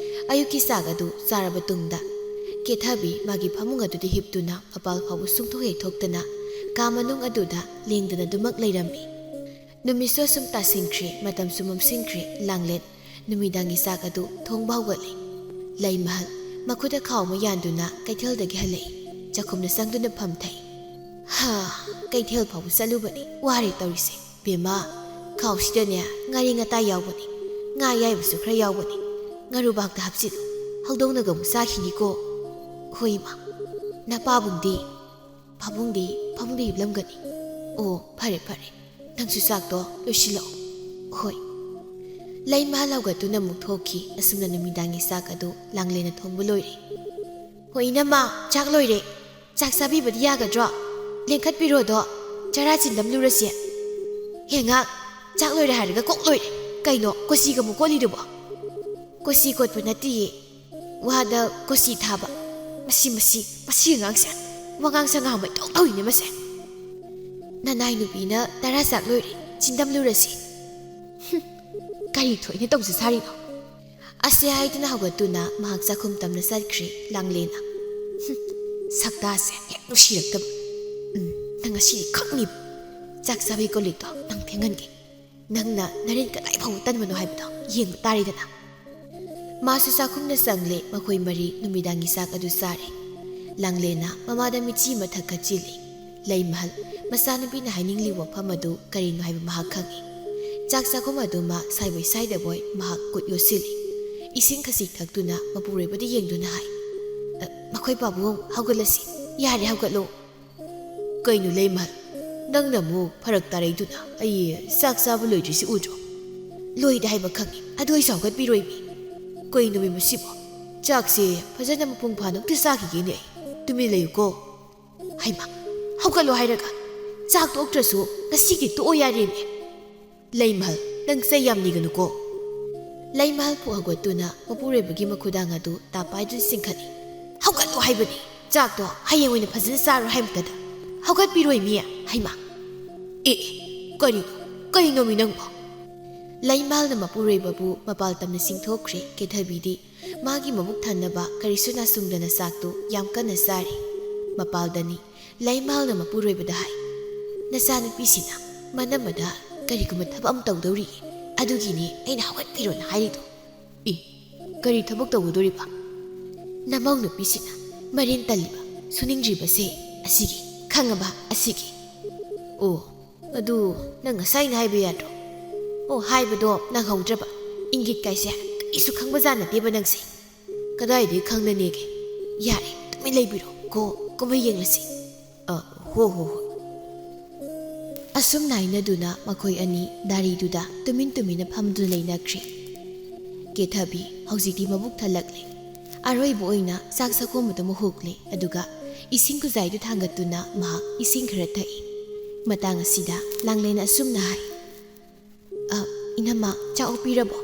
ꯑꯌꯨꯛꯀꯤ ꯆꯥꯛ ꯑꯗꯨ ꯆꯥꯔꯕ ꯇꯨꯡꯗ ꯀꯦꯊꯕꯤ ꯃꯥꯒꯤ ꯐꯃꯨꯡ ꯑꯗꯨꯗ ꯍꯤꯞꯇꯨꯅ ꯃꯄꯥꯜ ꯐꯥꯎꯕ ꯁꯨꯡꯊꯣꯛ ꯍꯦꯛ ꯊꯣꯛꯇꯅ ꯀꯥ ꯃꯅꯨꯡ ꯑꯗꯨꯗ ꯂꯦꯡꯗꯅ ꯑꯗꯨꯃꯛ ꯂꯩꯔꯝꯃꯤ꯫ ꯅꯨꯃꯤꯠꯁꯨ ꯑꯁꯨꯝ ꯇꯥꯁꯤꯟꯈ꯭ꯔꯦ, ꯃꯇꯝꯁꯨ ꯃꯝꯁꯤꯟꯈ꯭ꯔꯦ꯫ ꯂꯥꯡꯂꯦꯟ ꯅꯨꯃꯤꯗꯥꯡꯒꯤ ꯆꯥꯛ ꯑꯗꯨ ꯊꯣꯡꯕ ꯍꯧꯒꯠꯂꯤ꯫ ꯂꯩꯃꯍꯜ ꯃꯈꯨꯠꯇ ꯈꯥꯎ ꯑꯃ ꯌꯥꯟꯗꯨꯅ ꯀꯩꯊꯦꯜꯗꯒꯤ ꯍꯜꯂꯛꯏ꯫ ꯆꯥꯛꯈꯨꯝꯗ ꯆꯪꯗꯨꯅ ꯐꯝꯊꯩ꯫ ꯍꯥ, ꯀꯩꯊꯦꯜ ꯐꯥꯎꯕ ꯆꯠꯂꯨꯕꯅꯤ, ꯋꯥꯔꯦ ꯇꯧꯔꯤꯁꯦ꯫ ꯕꯦꯝꯃ, ꯈꯥꯎꯁꯤꯗꯅꯦ ꯉꯥꯔꯤ ꯉꯇꯥꯏ ꯌꯥꯎꯕꯅꯤ, ꯉꯥ ꯑꯌꯥꯏꯕꯁꯨ ꯈꯔ ꯌꯥꯎꯕꯅꯤ꯫ ꯉꯥꯔꯨꯕꯥꯛꯇ ꯍꯥꯞꯆꯤꯜꯂꯨ, ꯍꯧꯗꯣꯡꯅꯒ ꯑꯃꯨꯛ ꯆꯥꯈꯤꯅꯤꯀꯣ꯫ ꯍꯣꯏ ꯏꯃꯥ꯫ ꯅꯄꯥꯕꯨꯡꯗꯤ? ꯄꯥꯕꯨꯡꯗꯤ ꯐꯃꯨꯡꯗ ꯍꯤꯞꯂꯝꯒꯅꯤ꯫ ꯑꯣ, ꯐꯔꯦ ꯐꯔꯦ, ꯅꯪꯁꯨ ꯆꯥꯛꯇꯣ ꯂꯣꯏꯁꯤꯜꯂꯛꯑꯣ꯫ ꯍꯣꯏ꯫ ꯂꯩꯃꯍꯜ ꯍꯧꯒꯠꯇꯨꯅ ꯑꯃꯨꯛ ꯊꯣꯛꯈꯤ꯫ ꯑꯁꯨꯝꯅ ꯅꯨꯃꯤꯗꯥꯡꯒꯤ ꯆꯥꯛ ꯑꯗꯨ ꯂꯥꯡꯂꯦꯟꯅ ꯊꯣꯡꯕ ꯂꯣꯏꯔꯦ꯫ ꯍꯣꯏ ꯏꯅꯝꯃ, ꯆꯥꯛ ꯂꯣꯏꯔꯦ꯫ ꯆꯥꯛ ꯆꯥꯕꯤꯕꯗꯤ ꯌꯥꯒꯗ꯭ꯔꯣ? ꯂꯦꯡꯈꯠꯄꯤꯔꯣꯗꯣ, ꯆꯔꯥ ꯆꯤꯟꯗꯝꯂꯨꯔꯁꯤ꯫ ꯍꯦ ꯉꯥꯛ, ꯆꯥꯛ ꯂꯣꯏꯔꯦ ꯍꯥꯏꯔꯒ ꯀꯣꯛ ꯂꯣꯏꯔꯦ꯫ ꯀꯩꯅꯣ ꯀꯣꯆꯤꯒ ꯑꯃꯨꯛ ꯀꯣꯠꯂꯤꯗꯨꯕꯣ? ꯀꯣꯆꯤ ꯀꯣꯠꯄ ꯅꯠꯇꯤꯌꯦ, ꯋꯥꯗ ꯀꯣꯆꯤ ꯊꯥꯕ꯫ ꯃꯁꯤ, ꯃꯁꯤ, ꯃꯁꯤ ꯑꯉꯥꯡꯁꯦ ꯋꯥꯉꯥꯡ ꯁꯉꯥꯡ ꯑꯃ ꯏꯇꯧ ꯇꯧꯏꯅꯦ ꯃꯁꯦ꯫ ꯅꯅꯥꯏ ꯅꯨꯄꯤꯅ ꯇꯔꯥ ꯆꯥꯛ ꯂꯣꯏꯔꯦ, ꯆꯤꯟꯗꯝꯂꯨꯔꯁꯤ꯫ ꯍꯨꯝ, ꯀꯔꯤ ꯊꯣꯛꯏꯅ ꯇꯧꯖ ꯁꯥꯔꯤꯅꯣ? ꯑꯁꯦ ꯍꯥꯏꯗꯨꯅ ꯍꯧꯒꯠꯇꯨꯅ ꯃꯍꯥꯛ ꯆꯥꯛꯈꯨꯝ ꯇꯝꯅ ꯆꯠꯈ꯭ꯔꯦ ꯂꯥꯡꯂꯦꯟꯅ꯫ ꯍꯨꯝ, ꯁꯛꯇꯥꯁꯦ ꯍꯦꯛ ꯅꯨꯡꯁꯤꯔꯛꯇꯕ꯫ ꯎꯝ, ꯅꯪ ꯉꯁꯤꯗꯤ ꯈꯪꯅꯤꯕ꯫ ꯆꯥꯛ ꯆꯥꯕꯩ ꯀꯣꯜꯂꯤꯛꯇꯣ ꯅꯪ ꯐꯦꯡꯍꯟꯒꯦ꯫ ꯅꯪꯅ ꯅꯔꯦꯟ ꯀꯗꯥꯏ ꯐꯥꯎꯕ ꯇꯟꯕꯅꯣ ꯍꯥꯏꯕꯗꯣ ꯌꯦꯡꯕ ꯇꯥꯔꯦꯗꯅ꯫ ꯃꯥꯁꯨ ꯆꯥꯛꯈꯨꯝꯗ ꯆꯪꯂꯦ꯫ ꯃꯈꯣꯏ ꯃꯔꯤ ꯅꯨꯃꯤꯗꯥꯡꯒꯤ ꯆꯥꯛ ꯑꯗꯨ ꯆꯥꯔꯦ꯫ ꯂꯥꯡꯂꯦꯟꯅ ꯃꯃꯥꯗ ꯃꯤꯆꯤ ꯑꯃ ꯊꯛꯀꯠꯆꯤꯜꯂꯤ꯫ ꯂꯩꯃꯍꯜ ꯃꯆꯥꯅꯨꯄꯤꯅ ꯍꯥꯏꯅꯤꯡꯂꯤꯕ ꯋꯥꯐꯝ ꯑꯗꯨ ꯀꯔꯤꯅꯣ ꯍꯥꯏꯕ ꯃꯍꯥꯛ ꯈꯪꯏ꯫ ꯆꯥꯛ ꯆꯥꯛꯈꯨꯝ ꯑꯗꯨ ꯃꯥ ꯁꯥꯏꯕꯣꯏ ꯁꯥꯏꯗꯕꯣꯏ ꯃꯍꯥꯛ ꯈꯨꯠ ꯌꯣꯠꯁꯤꯜꯂꯤ꯫ ꯏꯁꯤꯡ ꯈꯖꯤꯛ ꯊꯛꯇꯨꯅ ꯃꯄꯨꯔꯣꯏꯕꯗ ꯌꯦꯡꯗꯨꯅ ꯍꯥꯏ, "ꯑ, ꯃꯈꯣꯏ ꯄꯥꯕꯨꯡ, ꯍꯧꯒꯠꯂꯁꯤ꯫ ꯌꯥꯔꯦ, ꯍꯧꯒꯠꯂꯣ꯫" "ꯀꯩꯅꯣ ꯂꯩꯃꯍꯜ, ꯅꯪꯅ ꯑꯃꯨꯛ ꯐꯔꯛ ꯇꯥꯔꯛꯏꯗꯨꯅ? ꯑꯩ ꯆꯥꯛ ꯆꯥꯕ ꯂꯣꯏꯗ꯭ꯔꯤꯁꯤ ꯎꯗ꯭ꯔꯣ?" "ꯂꯣꯏꯗꯦ ꯍꯥꯏꯕ ꯈꯪꯉꯤ, ꯑꯗꯨ ꯑꯩꯁꯨ ꯍꯧꯒꯠꯄꯤꯔꯣꯏꯃꯤ꯫ ꯀꯩꯅꯣꯃꯤ ꯃꯁꯤꯕꯣ? ꯆꯥꯛꯁꯦ ꯐꯖꯅ ꯃꯄꯨꯡ ꯐꯥꯅ ꯑꯝꯇ ꯆꯥꯈꯤꯒꯦꯅꯦ ꯑꯩ꯫ ꯇꯨꯃꯤꯟ ꯂꯩꯌꯨꯀꯣ꯫" "ꯍꯩꯃꯥ, ꯍꯧꯒꯠꯂꯣ ꯍꯥꯏꯔꯒ꯫ ꯆꯥꯛ ꯇꯣꯛꯇ꯭ꯔꯁꯨ ꯉꯁꯤꯒꯤ ꯇꯣꯛꯑꯣ ꯌꯥꯔꯦꯃꯤ꯫" "ꯂꯩꯃꯍꯜ, ꯅꯪ ꯆꯩ ꯌꯥꯝ ꯅꯤꯒꯅꯨꯀꯣ꯫" ꯂꯩꯃꯍꯜ ꯄꯨꯛ ꯍꯧꯒꯠꯇꯨꯅ ꯃꯄꯨꯔꯣꯏꯕꯒꯤ ꯃꯈꯨꯗꯥꯡ ꯑꯗꯨ ꯇꯥꯞ ꯄꯥꯏꯗꯨꯅ ꯆꯤꯡꯈꯠꯂꯤ꯫ "ꯍꯧꯒꯠꯂꯣ ꯍꯥꯏꯕꯅꯤ꯫ ꯆꯥꯛꯇꯣ ꯍꯌꯦꯡ ꯑꯣꯏꯅ ꯐꯖꯅ ꯆꯥꯔꯣ ꯍꯥꯏꯃꯛꯇꯗ꯫ ꯍꯧꯒꯠꯄꯤꯔꯣꯏꯃꯤ꯫ ꯍꯩꯃꯥ꯫ ꯑꯦ, ꯑꯦ, ꯀꯔꯤꯅꯣ? ꯀꯔꯤꯅꯣꯃꯤ ꯅꯪꯕꯣ?" ꯂꯩꯃꯍꯜꯅ ꯃꯄꯨꯔꯣꯏꯕꯕꯨ ꯃꯄꯥꯜ ꯇꯝꯅ ꯆꯤꯡꯊꯣꯛꯈ꯭ꯔꯦ꯫ ꯀꯦꯊꯕꯤꯗꯤ ꯃꯥꯒꯤ ꯃꯕꯨꯛ ꯊꯟꯅꯕ ꯀꯔꯤꯁꯨ ꯅꯥꯁꯨꯡꯗꯅ ꯆꯥꯛꯇꯨ ꯌꯥꯝ ꯀꯟꯅ ꯆꯥꯔꯤ꯫ ꯃꯄꯥꯜꯗꯅꯤ ꯂꯩꯃꯥꯜꯅ ꯃꯄꯨꯔꯣꯏꯕꯗ ꯍꯥꯏ, "ꯅꯆꯥꯅꯨꯄꯤꯁꯤꯅ ꯃꯅꯝꯃꯗ ꯀꯔꯤꯒꯨꯝꯕ ꯊꯕꯛ ꯑꯃ ꯇꯧꯗꯧꯔꯤꯌꯦ, ꯑꯗꯨꯒꯤꯅꯤ ꯑꯩꯅ ꯍꯧꯒꯠꯄꯤꯔꯣꯅ ꯍꯥꯏꯔꯤꯗꯣ꯫" "ꯏ, ꯀꯔꯤ ꯊꯕꯛ ꯇꯧꯒꯗꯧꯔꯤꯕ?" "ꯅꯃꯧ ꯅꯨꯄꯤꯁꯤꯅ ꯃꯔꯦꯟ ꯇꯜꯂꯤꯕ, ꯁꯨꯅꯤꯡꯗ꯭ꯔꯤꯕꯁꯦ ꯑꯁꯤꯒꯤ, ꯈꯪꯉꯕ, ꯑꯁꯤꯒꯤ꯫" "ꯑꯣ, ꯑꯗꯨ ꯅꯪ ꯉꯁꯥꯏꯅ ꯍꯥꯏꯕ ꯌꯥꯗ꯭ꯔꯣ?" "ꯑꯣ, ꯍꯥꯏꯕꯗꯣ ꯅꯪꯍꯧꯗ꯭ꯔꯕ꯫ ꯏꯪꯒꯤꯠ ꯀꯥꯏꯁꯦ ꯀꯔꯤꯁꯨ ꯈꯪꯕꯖꯥꯠ ꯅꯠꯇꯦꯕ ꯅꯪꯁꯦ꯫" "ꯀꯗꯥꯏꯗꯒꯤ ꯈꯪꯅꯅꯦꯒꯦ? ꯌꯥꯔꯦ, ꯇꯨꯃꯤꯟ ꯂꯩꯕꯤꯔꯣ꯫ ꯀꯣ, ꯀꯨꯝꯍꯩ ꯌꯦꯡꯂꯁꯤ꯫" "ꯑ, ꯍꯣ, ꯍꯣ, ꯍꯣ꯫" ꯑꯁꯨꯝꯅ ꯍꯥꯏꯅꯗꯨꯅ ꯃꯈꯣꯏ ꯑꯅꯤ ꯗꯥꯔꯤꯗꯨꯗ ꯇꯨꯃꯤꯟ ꯇꯨꯃꯤꯟꯅ ꯐꯝꯗꯨꯅ ꯂꯩꯅꯈ꯭ꯔꯦ꯫ ꯀꯦꯊꯕꯤ ꯍꯧꯖꯤꯛꯇꯤ ꯃꯕꯨꯛ ꯊꯜꯂꯛꯂꯦ꯫ ꯑꯔꯣꯏꯕ ꯑꯣꯏꯅ ꯆꯥꯛ ꯆꯥꯛꯈꯣꯝ ꯑꯗꯨ ꯍꯨꯛꯂꯦ, ꯑꯗꯨꯒ ꯏꯁꯤꯡ ꯈꯨꯖꯥꯏꯗꯨ ꯊꯥꯡꯒꯠꯇꯨꯅ ꯃꯍꯥꯛ ꯏꯁꯤꯡ ꯈꯔ ꯊꯛꯏ꯫ ꯃꯇꯥꯡ ꯑꯁꯤꯗ ꯂꯥꯡꯂꯦꯟ ꯑꯁꯨꯝꯅ ꯍꯥꯏ, "ꯑ, ꯏꯅꯝꯃ, ꯆꯥꯛ ꯑꯣꯛꯄꯤꯔꯕꯣ?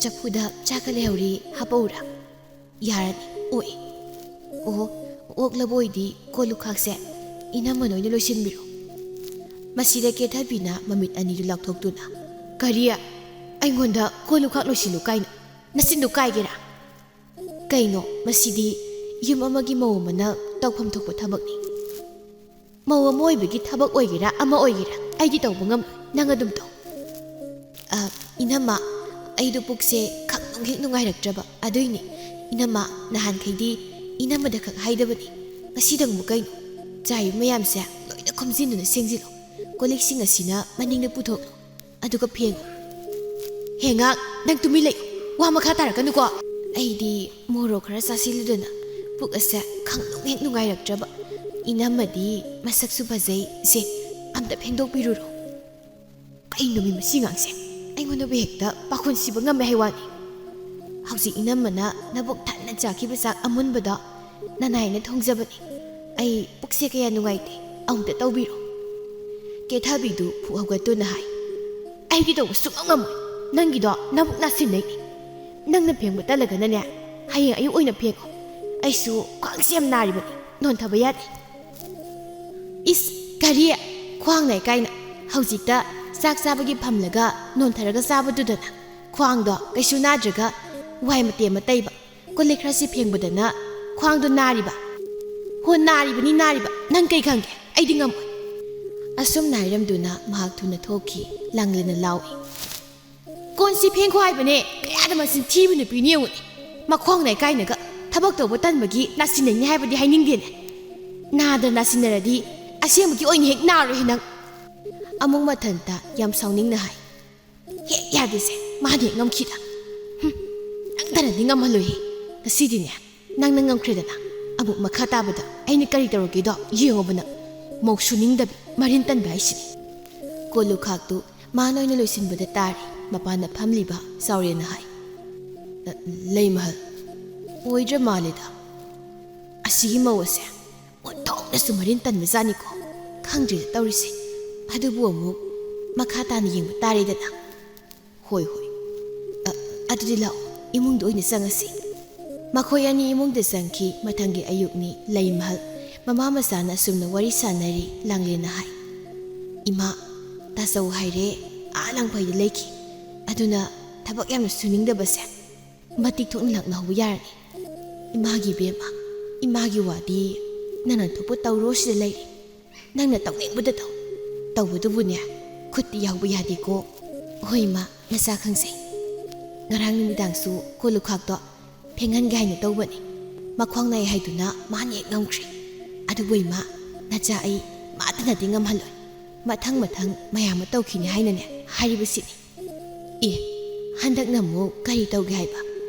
ꯆꯐꯨꯗ ꯆꯥꯛꯀ ꯂꯩꯍꯧꯔꯤ, ꯍꯥꯞꯄꯛꯎꯔꯥ?" "ꯌꯥꯔꯅꯤ, ꯑꯣꯛꯑꯦ꯫" "ꯑꯣ, ꯑꯣꯛꯂꯕ ꯑꯣꯏꯗꯤ ꯀꯣꯜ ꯂꯨꯈꯥꯛꯁꯦ ꯏꯅꯝꯃ ꯅꯣꯏꯅ ꯂꯣꯏꯁꯤꯟꯕꯤꯔꯣ꯫" ꯃꯁꯤꯗ ꯀꯦꯊꯕꯤꯅ ꯃꯃꯤꯠ ꯑꯅꯤꯗꯨ ꯂꯥꯎꯊꯣꯛꯇꯨꯅ, "ꯀꯔꯤ? ꯑꯩꯉꯣꯟꯗ ꯀꯣꯜ ꯂꯨꯈꯥꯛ ꯂꯣꯏꯁꯤꯜꯂꯨ ꯀꯥꯏꯅ? ꯅꯆꯤꯟꯗꯨ ꯀꯥꯏꯒꯦꯔꯥ?" "ꯀꯩꯅꯣ, ꯃꯁꯤꯗꯤ ꯌꯨꯝ ꯑꯃꯒꯤ ꯃꯧ ꯑꯃꯅ ꯇꯧꯐꯝ ꯊꯣꯛꯄ ꯊꯕꯛꯅꯤ꯫ ꯃꯧ ꯑꯃ ꯑꯣꯏꯕꯒꯤ ꯊꯕꯛ ꯑꯣꯏꯒꯦꯔꯥ ꯑꯃ ꯑꯣꯏꯒꯦꯔꯥ, ꯑꯩꯗꯤ ꯇꯧꯕ ꯉꯝꯂꯣꯏ꯫ ꯅꯪ ꯑꯗꯨꯝ ꯇꯧ꯫" "ꯑ, ꯏꯅꯝꯃ, ꯑꯩꯗꯣ ꯄꯨꯛꯁꯦ ꯈꯪꯅꯨꯡ ꯍꯦꯛ ꯅꯨꯡꯉꯥꯏꯔꯛꯇ꯭ꯔꯕ, ꯑꯗꯨꯏꯅꯦ꯫ ꯏꯅꯝꯃ, ꯅꯍꯥꯟꯈꯩꯗꯤ ꯏꯅꯝꯃꯗ ꯈꯛ ꯍꯥꯏꯗꯕꯅꯤ꯫ ꯉꯁꯤꯗꯪꯕꯨ ꯀꯩꯅꯣ? ꯆꯥꯏꯕ ꯃꯌꯥꯝꯁꯦ ꯂꯣꯏꯅ ꯈꯣꯝꯖꯤꯟꯗꯨꯅ ꯁꯦꯡꯖꯤꯜꯂꯣ꯫ ꯀꯣꯜ ꯂꯤꯛꯁꯤꯡ ꯑꯁꯤꯅ ꯃꯅꯤꯡꯗ ꯄꯨꯊꯣꯛꯂꯣ꯫ ꯑꯗꯨꯒ ꯐꯦꯡꯉꯨ꯫" "ꯍꯦ ꯉꯥꯛ, ꯅꯪ ꯇꯨꯃꯤꯟ ꯂꯩꯌꯨ꯫ ꯋꯥ ꯃꯈꯥ ꯇꯥꯔꯛꯀꯅꯨꯀꯣ꯫" "ꯑꯩꯗꯤ ꯃꯣꯔꯣꯛ ꯈꯔ ꯆꯥꯁꯤꯜꯂꯨꯗꯅ ꯄꯨꯛ ꯑꯁꯦ ꯈꯪꯅꯨꯡ ꯍꯦꯛ ꯅꯨꯡꯉꯥꯏꯔꯛꯇ꯭ꯔꯕ꯫ ꯏꯅꯝꯃꯗꯤ ꯃꯁꯛꯁꯨ ꯐꯖꯩ꯫ ꯁꯦ, ꯑꯝꯇ ꯐꯦꯡꯗꯣꯛꯄꯤꯔꯨꯔꯣ꯫" ꯀꯩꯅꯣꯃꯤ ꯃꯁꯤ ꯉꯥꯡꯁꯦ? ꯑꯩꯉꯣꯟꯗꯕꯨ ꯍꯦꯛꯇ ꯄꯥꯈꯣꯟ ꯁꯤꯕ ꯉꯝꯃꯦ ꯍꯥꯏ ꯋꯥꯅꯤ꯫ ꯍꯧꯖꯤꯛ ꯏꯅꯝꯃꯅ ꯅꯕꯨꯛ ꯊꯟꯅ ꯆꯥꯈꯤꯕ ꯆꯥꯛ ꯑꯃꯨꯟꯕꯗꯣ ꯅꯅꯥꯏꯅ ꯊꯣꯡꯖꯕꯅꯤ꯫ ꯑꯩ ꯄꯨꯛꯁꯦ ꯀꯌꯥ ꯅꯨꯡꯉꯥꯏꯇꯦ, ꯑꯃꯨꯛꯇ ꯇꯧꯕꯤꯔꯣ꯫ ꯀꯦꯊꯕꯤꯗꯨ ꯐꯨꯛ ꯍꯧꯒꯠꯇꯨꯅ ꯍꯥꯏ, "ꯑꯩꯗꯤ ꯇꯧꯕ ꯁꯨꯡꯉꯝ ꯉꯝꯃꯣꯏ꯫ ꯅꯪꯒꯤꯗꯣ ꯅꯕꯨꯛ ꯅꯥꯁꯤꯟꯅꯩꯅꯤ꯫ ꯅꯪꯅ ꯐꯦꯡꯕ ꯇꯜꯂꯒꯅꯅꯦ, ꯍꯌꯦꯡ ꯑꯌꯨꯛ ꯑꯣꯏꯅ ꯐꯦꯡꯉꯣ꯫ ꯑꯩꯁꯨ ꯈ꯭ꯋꯥꯡꯁꯦ ꯌꯥꯝ ꯅꯥꯔꯤꯕꯅꯤ, ꯅꯣꯟꯊꯕ ꯌꯥꯗꯦ꯫" "ꯏꯁ, ꯀꯔꯤ? ꯈ꯭ꯋꯥꯡ ꯅꯥꯏ ꯀꯥꯏꯅ? ꯍꯧꯖꯤꯛꯇ ꯆꯥꯛ ꯆꯥꯕꯒꯤ ꯐꯝꯂꯒ ꯅꯣꯟꯊꯔꯒ ꯆꯥꯕꯗꯨꯗꯅ ꯈ꯭ꯋꯥꯡꯗꯣ ꯀꯩꯁꯨ ꯅꯥꯗ꯭ꯔꯒ ꯋꯥꯏ ꯃꯇꯦꯝ ꯑꯃ ꯇꯩꯕ꯫ ꯀꯣꯜ ꯂꯤꯛ ꯈꯔꯁꯤ ꯐꯦꯡꯕꯗꯅ ꯈ꯭ꯋꯥꯡꯗꯣ ꯅꯥꯔꯤꯕ꯫ ꯍꯣ, ꯅꯥꯔꯤꯕꯅꯤ, ꯅꯥꯔꯤꯕ꯫ ꯅꯪ ꯀꯩ ꯈꯪꯒꯦ? ꯑꯩꯗꯤ ꯉꯝꯃꯣꯏ꯫ ꯑꯁꯨꯝꯅ ꯍꯥꯏꯔꯝꯗꯨꯅ ꯃꯍꯥꯛ ꯊꯨꯅ ꯊꯣꯛꯈꯤ꯫ ꯂꯥꯡꯂꯦꯟꯅ ꯂꯥꯎꯏ, "ꯀꯣꯟꯁꯤ ꯐꯦꯡꯈꯣ ꯍꯥꯏꯕꯅꯦ꯫ ꯀꯌꯥꯗ ꯃꯆꯤꯟ ꯊꯤꯕ ꯅꯨꯄꯤꯅꯤ ꯌꯦꯡꯉꯨꯅꯦ꯫ ꯃꯈꯣꯡ ꯅꯥꯏꯀꯥꯏꯅꯒ ꯊꯕꯛ ꯇꯧꯕ ꯇꯟꯕꯒꯤ ꯅꯥꯁꯤꯟꯅꯩꯅꯤ ꯍꯥꯏꯕꯗꯤ ꯍꯥꯏꯅꯤꯡꯗꯦꯅꯦ꯫ ꯅꯥꯗ ꯅꯥꯁꯤꯟꯅꯔꯗꯤ ꯑꯁꯦꯡꯕꯒꯤ ꯑꯣꯏꯅ ꯍꯦꯛ ꯅꯥꯔꯣꯏꯍꯦ ꯅꯪ꯫" ꯑꯃꯨꯛ ꯃꯊꯟꯇ ꯌꯥꯝ ꯁꯥꯎꯅꯤꯡꯅ ꯍꯥꯏ, "ꯍꯦꯛ ꯌꯥꯗꯦꯁꯦ, ꯃꯥꯗꯤ ꯍꯦꯛ ꯉꯝꯈꯤꯗ꯫ ꯍꯨꯝ, ꯅꯪꯗꯅꯗꯤ ꯉꯝꯍꯜꯂꯣꯏꯍꯦ꯫ ꯉꯁꯤꯗꯤꯅꯦ, ꯅꯪꯅ ꯉꯝꯈ꯭ꯔꯦꯗꯅ꯫ ꯑꯃꯨꯛ ꯃꯈꯥ ꯇꯥꯕꯗ ꯑꯩꯅ ꯀꯔꯤ ꯇꯧꯔꯛꯀꯦꯗꯣ ꯌꯦꯡꯉꯣꯕ ꯅꯪ꯫ ꯃꯧ ꯁꯨꯅꯤꯡꯗꯕꯤ, ꯃꯔꯤꯟ ꯇꯟꯕ ꯍꯥꯏꯁꯤꯅꯤ꯫" ꯀꯣꯜ ꯂꯨꯈꯥꯛꯇꯨ ꯃꯥꯅ ꯑꯣꯏꯅ ꯂꯣꯏꯁꯤꯟꯕꯗ ꯇꯥꯔꯦ꯫ ꯃꯄꯥꯟꯗ ꯐꯝꯂꯤꯕ ꯆꯥꯎꯔꯦꯟꯅ ꯍꯥꯏ, "ꯂꯩꯃꯍꯜ, ꯑꯣꯏꯗ꯭ꯔ ꯃꯥꯜꯂꯦꯗ꯫ ꯑꯁꯤꯒꯤ ꯃꯧ ꯑꯁꯦ ꯑꯣꯟꯊꯣꯛꯅꯁꯨ ꯃꯔꯤꯟ ꯇꯟꯕꯖꯥꯠꯅꯤꯀꯣ꯫ ꯈꯪꯗ꯭ꯔꯦꯗ ꯇꯧꯔꯤꯁꯦ꯫ ꯑꯗꯨꯕꯨ ꯑꯃꯨꯛ ꯃꯈꯥ ꯇꯥꯅ ꯌꯦꯡꯕ ꯇꯥꯔꯦꯗꯅ꯫" "ꯍꯣꯏ, ꯍꯣꯏ꯫ ꯑ, ꯑꯗꯨꯗꯤ ꯂꯥꯛꯑꯣ, ꯏꯃꯨꯡꯗ ꯑꯣꯏꯅ ꯆꯪꯉꯁꯤ꯫" ꯃꯈꯣꯏ ꯑꯅꯤ ꯏꯃꯨꯡꯗ ꯆꯪꯈꯤ꯫ ꯃꯊꯪꯒꯤ ꯑꯌꯨꯛꯅꯤ꯫ ꯂꯩꯃꯍꯜ ꯃꯃꯥ ꯃꯆꯥꯅ ꯑꯁꯨꯝꯅ ꯋꯥꯔꯤ ꯁꯥꯟꯅꯔꯤ꯫ ꯂꯥꯡꯂꯦꯟꯅ ꯍꯥꯏ, "ꯏꯃꯥ, ꯇꯥꯆꯧ ꯍꯥꯏꯔꯦ, ꯑꯥ ꯂꯥꯡꯐꯩꯗ ꯂꯩꯈꯤ꯫ ꯑꯗꯨꯅ ꯊꯕꯛ ꯌꯥꯝꯅ ꯁꯨꯅꯤꯡꯗꯕꯁꯦ ꯃꯇꯤꯛ ꯊꯣꯛꯅ ꯂꯥꯛꯅꯍꯧꯕ ꯌꯥꯔꯅꯤ꯫ ꯏꯃꯥꯒꯤ ꯏꯕꯦꯝꯃ, ꯏꯃꯥꯒꯤ ꯋꯥꯗꯤ ꯅꯪꯅ ꯊꯣꯛꯄ ꯇꯧꯔꯣ ꯁꯤꯗ ꯂꯩꯔꯦ꯫ ꯅꯪꯅ ꯇꯧꯅꯤꯡꯕꯗ ꯇꯧ꯫ ꯇꯧꯕꯗꯨꯕꯨꯅꯦ, ꯈꯨꯠꯇꯤ ꯌꯥꯎꯕ ꯌꯥꯗꯦꯀꯣ꯫" "ꯍꯣꯏ ꯏꯃꯥ, ꯅꯆꯥ ꯈꯪꯖꯩ꯫ ꯉꯔꯥꯡ ꯅꯨꯃꯤꯗꯥꯡꯁꯨ ꯀꯣꯜ ꯂꯨꯈꯥꯛꯇꯣ ꯐꯦꯡꯍꯟꯒꯦ ꯍꯥꯏꯅ ꯇꯧꯕꯅꯤ꯫ ꯃꯈ꯭ꯋꯥꯡ ꯅꯥꯏ ꯍꯥꯏꯗꯨꯅ ꯃꯥꯅ ꯍꯦꯛ ꯉꯝꯈ꯭ꯔꯦ꯫ ꯑꯗꯨꯕꯨ ꯏꯃꯥ, ꯅꯆꯥ ꯑꯩ ꯃꯥꯇꯅꯗꯤ ꯉꯝꯍꯜꯂꯣꯏ꯫ ꯃꯊꯪ ꯃꯊꯪ ꯃꯌꯥꯝ ꯑꯃ ꯇꯧꯈꯤꯅꯤ ꯍꯥꯏꯅꯅꯦ ꯍꯥꯏꯔꯤꯕꯁꯤꯅꯤ꯫" "ꯑꯦ, ꯍꯟꯗꯛꯅ ꯑꯃꯨꯛ ꯀꯔꯤ ꯇꯧꯒꯦ ꯍꯥꯏꯕ?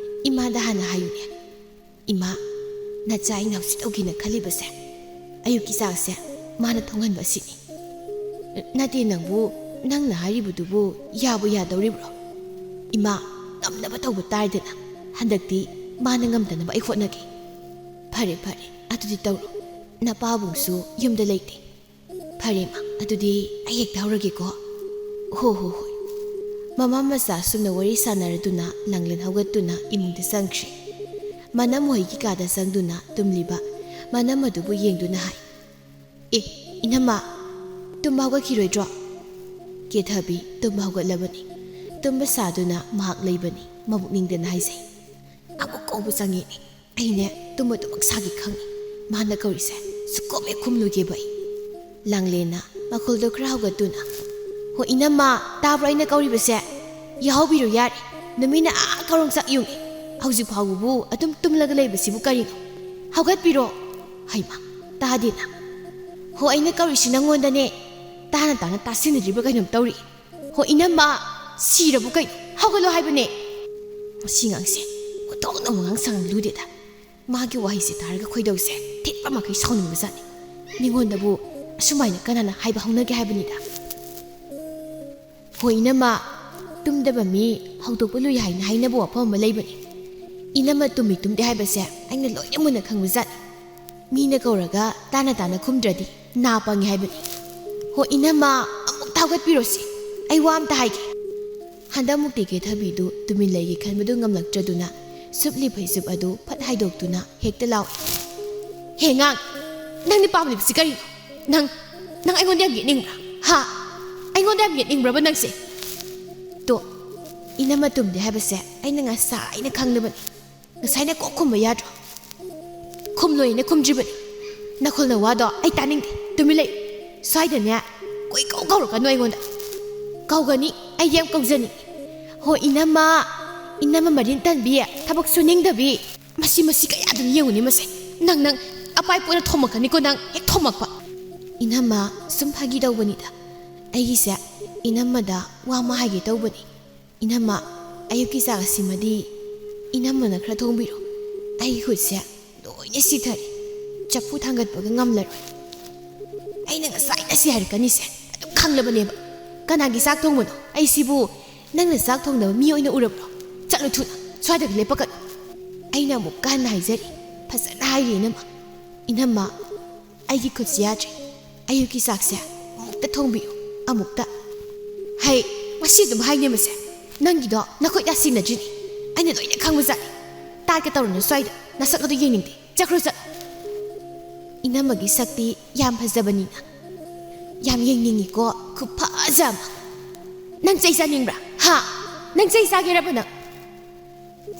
ꯏꯃꯥꯗ ꯍꯥꯟꯅ ꯍꯥꯏꯌꯨꯅꯦ꯫" "ꯏꯃꯥ, ꯅꯆꯥ ꯑꯩꯅ ꯍꯧꯖꯤꯛ ꯇꯧꯒꯦꯅ ꯈꯜꯂꯤꯕꯁꯦ, ꯑꯌꯨꯛꯀꯤ ꯆꯥꯛꯁꯦ ꯃꯥꯅ ꯊꯣꯡꯍꯟꯕ ꯑꯁꯤꯅꯤ꯫" "ꯅꯠꯇꯦ ꯅꯪꯕꯨ, ꯅꯪꯅ ꯍꯥꯏꯔꯤꯕꯗꯨꯕꯨ ꯌꯥꯕꯨ ꯌꯥꯗꯧꯔꯤꯕ꯭ꯔꯣ?" "ꯏꯃꯥ, ꯉꯝꯅꯕ ꯇꯧꯕ ꯇꯥꯔꯦꯗꯅ꯫ ꯍꯟꯗꯛꯇꯤ ꯃꯥꯅ ꯉꯝꯗꯅꯕ ꯑꯩ ꯍꯣꯠꯅꯒꯦ꯫" "ꯐꯔꯦ, ꯐꯔꯦ, ꯑꯗꯨꯗꯤ ꯇꯧꯔꯣ꯫ ꯅꯄꯥꯕꯨꯡꯁꯨ ꯌꯨꯝꯗ ꯂꯩꯇꯦ꯫" "ꯐꯔꯦ ꯏꯃꯥ, ꯑꯗꯨꯗꯤ ꯑꯩ ꯍꯦꯛꯇ ꯍꯧꯔꯒꯦꯀꯣ꯫" "ꯍꯣ, ꯍꯣ, ꯍꯣꯏ꯫" ꯃꯃꯥ ꯃꯆꯥ ꯑꯁꯨꯝꯅ ꯋꯥꯔꯤ ꯁꯥꯟꯅꯔꯗꯨꯅ ꯂꯥꯡꯂꯦꯟ ꯍꯧꯒꯠꯇꯨꯅ ꯏꯃꯨꯡꯗ ꯆꯪꯈ꯭ꯔꯦ꯫ ꯃꯅꯝ ꯍꯣꯏꯒꯤ ꯀꯥꯗ ꯆꯪꯗꯨꯅ ꯇꯨꯝꯂꯤꯕ ꯃꯅꯝ ꯑꯗꯨꯕꯨ ꯌꯦꯡꯗꯨꯅ ꯍꯥꯏ, "ꯑꯦ, ꯏꯅꯝꯃ, ꯇꯨꯝꯕ ꯍꯧꯒꯠꯈꯤꯔꯣꯏꯗ꯭ꯔꯣ?" ꯀꯦꯊꯕꯤ ꯇꯨꯝꯕ ꯍꯧꯒꯠꯂꯕꯅꯤ꯫ ꯇꯨꯝꯕ ꯁꯥꯗꯨꯅ ꯃꯍꯥꯛ ꯂꯩꯕꯅꯤ꯫ ꯃꯕꯨꯛꯅꯤꯡꯗꯅ ꯍꯥꯏꯖꯩ, "ꯑꯃꯨꯛ ꯀꯧꯕ ꯆꯪꯉꯛꯑꯦ꯫ ꯑꯩꯅꯦ ꯇꯨꯝꯕꯗꯨꯃꯛ ꯁꯥꯒꯦ ꯈꯪꯉꯤ꯫ ꯃꯥꯅ ꯀꯧꯔꯤꯁꯦ ꯁꯨꯛꯈꯨꯝ ꯍꯦꯛ ꯈꯨꯝꯂꯣꯏꯒꯦꯕ ꯑꯩ꯫ ꯂꯥꯡꯂꯦꯟꯅ ꯃꯈꯣꯜꯗꯣ ꯈꯔ ꯍꯧꯒꯠꯇꯨꯅ, "ꯍꯣ ꯏꯅꯝꯃ, ꯇꯥꯕ꯭ꯔꯣ ꯑꯩꯅ ꯀꯧꯔꯤꯕꯁꯦ? ꯌꯥꯍꯧꯕꯤꯔꯣ ꯌꯥꯔꯦ꯫ ꯅꯨꯃꯤꯠꯅ ꯑꯥ ꯀꯔꯣꯡ ꯆꯥꯛ ꯌꯨꯡꯉꯦ꯫ ꯍꯧꯖꯤꯛ ꯐꯥꯎꯕꯕꯨ ꯑꯗꯨꯝ ꯇꯨꯝꯂꯒ ꯂꯩꯕꯁꯤꯕꯨ ꯀꯔꯤꯅꯣ? ꯍꯧꯒꯠꯄꯤꯔꯣ!" ꯍꯩꯃꯥ, ꯇꯥꯗꯦꯅ꯫ "ꯍꯣ ꯑꯩꯅ ꯀꯧꯔꯤꯁꯤ ꯅꯪꯉꯣꯟꯗꯅꯦ꯫ ꯇꯥꯅ ꯇꯥꯅ ꯇꯥꯁꯤꯟꯅꯗ꯭ꯔꯤꯕ꯭ꯔꯥ ꯀꯩꯅꯣꯝ ꯇꯧꯔꯤ꯫ ꯍꯣ ꯏꯅꯝꯃ, ꯁꯤꯔꯕꯨ ꯀꯩꯅꯣ? ꯍꯧꯒꯠꯂꯣ ꯍꯥꯏꯕꯅꯦ!" ꯃꯁꯤ ꯑꯉꯥꯡꯁꯦ ꯑꯣꯟꯊꯣꯛꯅ ꯋꯥꯉꯥꯡ ꯁꯉꯥꯡ ꯂꯨꯗꯦꯗ꯫ ꯃꯥꯒꯤ ꯋꯥꯍꯩꯁꯦ ꯇꯥꯔꯒ ꯈꯣꯏꯗꯧꯁꯦ ꯊꯤꯠꯄ ꯃꯈꯩ ꯁꯥꯎꯅꯤꯡꯕꯖꯥꯠꯅꯤ꯫ ꯃꯤꯉꯣꯟꯗꯕꯨ ꯑꯁꯨꯃꯥꯏꯅ ꯀꯅꯥꯅ ꯍꯥꯏꯕ ꯍꯧꯅꯒꯦ ꯍꯥꯏꯕꯅꯤꯗ꯫ "ꯍꯣꯏ ꯏꯅꯝꯃ, ꯇꯨꯝꯗꯕ ꯃꯤ ꯍꯧꯗꯣꯛꯄ ꯂꯨꯏ ꯍꯥꯏꯅ ꯍꯥꯏꯅꯕ ꯋꯥꯐꯝ ꯑꯃ ꯂꯩꯕꯅꯤ꯫ ꯏꯅꯝꯃ ꯇꯨꯝꯃꯤ ꯇꯨꯝꯗꯦ ꯍꯥꯏꯕꯁꯦ ꯑꯩꯅ ꯂꯣꯏꯅ ꯃꯨꯟꯅ ꯈꯪꯕꯖꯥꯠꯅꯤ꯫ ꯃꯤꯅ ꯀꯧꯔꯒ ꯇꯥꯅ ꯇꯥꯅ ꯈꯨꯝꯗ꯭ꯔꯗꯤ ꯅꯥ ꯄꯪꯉꯤ ꯍꯥꯏꯕꯅꯤ꯫ ꯍꯣ ꯏꯅꯝꯃ, ꯑꯃꯨꯛꯇ ꯍꯧꯒꯠꯄꯤꯔꯣꯁꯤ꯫ ꯑꯩ ꯋꯥ ꯑꯝꯇ ꯍꯥꯏꯒꯦ꯫" ꯍꯟꯗꯛꯃꯨꯛꯇꯤ ꯀꯦꯊꯕꯤꯗꯨ ꯇꯨꯃꯤꯟ ꯂꯩꯒꯦ ꯈꯟꯕꯗꯨ ꯉꯝꯂꯛꯇ꯭ꯔꯗꯨꯅ ꯁꯨꯞꯂꯤ ꯐꯩꯖꯨꯞ ꯑꯗꯨ ꯐꯠ ꯍꯥꯏꯗꯣꯛꯇꯨꯅ ꯍꯦꯛꯇ ꯂꯥꯎꯏ꯫ "ꯍꯦ ꯑꯉꯥꯡ, ꯅꯪꯅ ꯄꯥꯝꯂꯤꯕꯁꯤ ꯀꯔꯤꯅꯣ? ꯅꯪ, ꯅꯪ ꯑꯩꯉꯣꯟꯗ ꯌꯥꯝ ꯌꯦꯠꯅꯤꯡꯕ꯭ꯔꯥ? ꯍꯥ? ꯑꯩꯉꯣꯟꯗ ꯌꯥꯝ ꯌꯦꯠꯅꯤꯡꯕ꯭ꯔꯕ ꯅꯪꯁꯦ?" "ꯇꯣ, ꯏꯅꯝꯃ ꯇꯨꯝꯗꯦ ꯍꯥꯏꯕꯁꯦ ꯑꯩꯅ ꯉꯁꯥꯏꯅ ꯈꯪꯂꯕꯅꯤ꯫ ꯉꯁꯥꯏꯅ ꯀꯣꯛ ꯈꯨꯝꯕ ꯌꯥꯗ꯭ꯔꯣ?" "ꯈꯨꯝꯂꯣꯏꯅ ꯈꯨꯝꯗ꯭ꯔꯤꯕꯅꯤ꯫ ꯅꯈꯣꯜ ꯅꯋꯥꯗꯣ ꯑꯩ ꯇꯥꯅꯤꯡꯗꯦ꯫ ꯇꯨꯃꯤꯟ ꯂꯩ꯫ ꯁ꯭ꯋꯥꯏꯗꯅꯦ ꯀꯣꯏ ꯀꯧ ꯀꯧꯔꯛꯀꯅꯨ ꯑꯩꯉꯣꯟꯗ꯫" "ꯀꯧꯒꯅꯤ, ꯑꯩ ꯌꯥꯝ ꯀꯧꯖꯅꯤꯡꯉꯤ꯫ ꯍꯣ ꯏꯅꯝꯃ, ꯏꯅꯝꯃ ꯃꯔꯤꯟ ꯇꯟꯕꯤ, ꯊꯕꯛ ꯁꯨꯅꯤꯡꯗꯕꯤ꯫ ꯃꯁꯤ, ꯃꯁꯤ ꯀꯌꯥꯗꯅ ꯌꯦꯡꯉꯨꯅꯦ ꯃꯁꯦ꯫ ꯅꯪ, ꯅꯪ ꯑꯄꯥꯏ ꯄꯣꯠꯅ ꯊꯣꯝꯃꯛꯀꯅꯤꯀꯣ ꯅꯪ, ꯍꯦꯛ ꯊꯣꯝꯃꯛꯄ꯫" "ꯏꯅꯝꯃ, ꯁꯨꯝ ꯐꯥꯒꯤ ꯇꯧꯕꯅꯤꯗ꯫ ꯑꯩꯒꯤꯁꯦ ꯏꯅꯝꯃꯗ ꯋꯥ ꯑꯃ ꯍꯥꯏꯒꯦ ꯇꯧꯕꯅꯤ꯫ ꯏꯅꯝꯃ, ꯑꯌꯨꯛꯀꯤ ꯆꯥꯛ ꯑꯁꯤꯃꯗꯤ ꯏꯅꯝꯃꯅ ꯈꯔ ꯊꯣꯡꯕꯤꯔꯣ꯫ ꯑꯩꯒꯤ ꯈꯨꯠꯁꯦ ꯂꯣꯏꯅ ꯁꯤꯊꯔꯦ꯫ ꯆꯐꯨ ꯊꯥꯡꯒꯠꯄꯒ ꯉꯝꯂꯔꯣꯏ꯫" "ꯑꯩꯅ ꯉꯁꯥꯏꯅ ꯁꯤ ꯍꯥꯏꯔꯛꯀꯅꯤꯁꯦ ꯑꯗꯨꯝ ꯈꯪꯂꯕꯅꯦꯕ꯫ ꯀꯅꯥꯒꯤ ꯆꯥꯛ ꯊꯣꯡꯕꯅꯣ? ꯑꯩꯁꯤꯕꯨ ꯅꯪꯅ ꯆꯥꯛ ꯊꯣꯡꯅꯕ ꯃꯤ ꯑꯣꯏꯅ ꯎꯔꯕ꯭ꯔꯣ? ꯆꯠꯂꯨ ꯊꯨꯅ, ꯁ꯭ꯋꯥꯏꯗꯒ ꯂꯦꯞꯄꯛꯀꯅꯨ꯫" ꯑꯩꯅ ꯑꯃꯨꯛꯀ ꯍꯟꯅ ꯍꯥꯏꯖꯔꯤ, ꯐꯖꯅ ꯍꯥꯏꯔꯤ ꯏꯅꯝꯃ꯫ "ꯏꯅꯝꯃ, ꯑꯩꯒꯤ ꯈꯨꯠꯁꯤ ꯌꯥꯗ꯭ꯔꯦ꯫ ꯑꯌꯨꯛꯀꯤ ꯆꯥꯛꯁꯦ ꯑꯃꯨꯛꯇ ꯊꯣꯡꯕꯤꯌꯨ, ꯑꯃꯨꯛꯇ꯫" "ꯍꯩ, ꯉꯁꯤ ꯑꯗꯨꯝ ꯍꯥꯏꯅꯦ ꯃꯁꯦ꯫ ꯅꯪꯒꯤꯗꯣ ꯅꯈꯨꯠ ꯌꯥꯁꯤꯟꯅꯗ꯭ꯔꯤꯅꯤ꯫ ꯑꯩꯅ ꯂꯣꯏꯅ ꯈꯪꯕꯖꯥꯠꯅꯤ꯫ ꯇꯥꯠꯀ ꯇꯧꯔꯨꯅꯨ ꯁ꯭ꯋꯥꯏꯗ꯫ ꯅꯁꯛ ꯑꯗꯨ ꯌꯦꯡꯅꯤꯡꯗꯦ꯫ ꯆꯠꯈ꯭ꯔꯣ ꯆꯠꯂꯣ꯫" ꯏꯅꯝꯃꯒꯤ ꯁꯛꯇꯤ ꯌꯥꯝ ꯐꯖꯕꯅꯤꯅ꯫ ꯌꯥꯝ ꯌꯦꯡꯅꯤꯡꯉꯤꯀꯣ, ꯈꯨꯐꯖ ꯑꯃ꯫ "ꯅꯪ ꯆꯩ ꯆꯥꯅꯤꯡꯕ꯭ꯔꯥ? ꯍꯥ? ꯅꯪ ꯆꯩ ꯆꯥꯒꯦꯔꯕ ꯅꯪ?"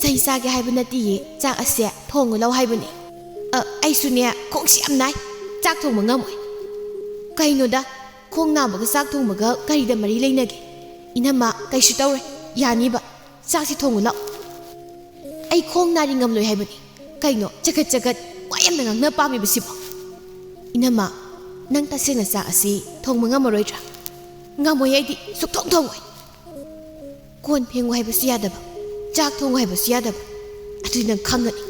"ꯆꯩ ꯆꯥꯒꯦ ꯍꯥꯏꯕ ꯅꯠꯇꯤꯌꯦ, ꯆꯥꯛ ꯑꯁꯦ ꯊꯣꯡꯉꯨ ꯂꯥꯎ ꯍꯥꯏꯕꯅꯦ꯫ ꯑ, ꯑꯩꯁꯨꯅꯦ ꯈꯣꯡꯁꯦ ꯌꯥꯝ ꯅꯥꯏ, ꯆꯥꯛ ꯊꯣꯡꯕ ꯉꯝꯃꯣꯏ꯫" "ꯀꯩꯅꯣꯗ, ꯈꯣꯡ ꯅꯥꯕꯒ ꯆꯥꯛ ꯊꯣꯡꯕꯒ ꯀꯔꯤꯗ ꯃꯔꯤ ꯂꯩꯅꯒꯦ? ꯏꯅꯝꯃ, ꯀꯩꯁꯨ ꯇꯧꯔꯣꯏ, ꯌꯥꯅꯤꯕ꯫ ꯆꯥꯛꯁꯤ ꯊꯣꯡꯉꯨ ꯂꯥꯎ꯫" "ꯑꯩ ꯈꯣꯡ ꯅꯥꯔꯤ ꯉꯝꯂꯣꯏ ꯍꯥꯏꯕꯅꯤ꯫ ꯀꯩꯅꯣ ꯆꯒꯠ ꯆꯒꯠ ꯋꯥ ꯌꯥꯝꯅ ꯉꯥꯡꯅ ꯄꯥꯝꯃꯤꯕꯁꯤꯕꯣ?" "ꯏꯅꯝꯃ, ꯅꯪ ꯇꯁꯦꯡꯅ ꯆꯥꯛ ꯑꯁꯤ ꯊꯣꯡꯕ ꯉꯝꯃꯔꯣꯏꯗ꯭ꯔꯥ?" "ꯉꯝꯃꯣꯏ, ꯑꯩꯗꯤ ꯁꯨꯛꯊꯣꯡ ꯊꯣꯡꯉꯣꯏ꯫" ꯀꯣꯟ ꯐꯦꯡꯉꯨ ꯍꯥꯏꯕꯁꯨ ꯌꯥꯗꯕ, ꯆꯥꯛ ꯊꯣꯡꯉꯨ ꯍꯥꯏꯕꯁꯨ ꯌꯥꯗꯕ꯫ ꯑꯗꯨꯗꯤ ꯅꯪ ꯈꯪꯒꯅꯤ꯫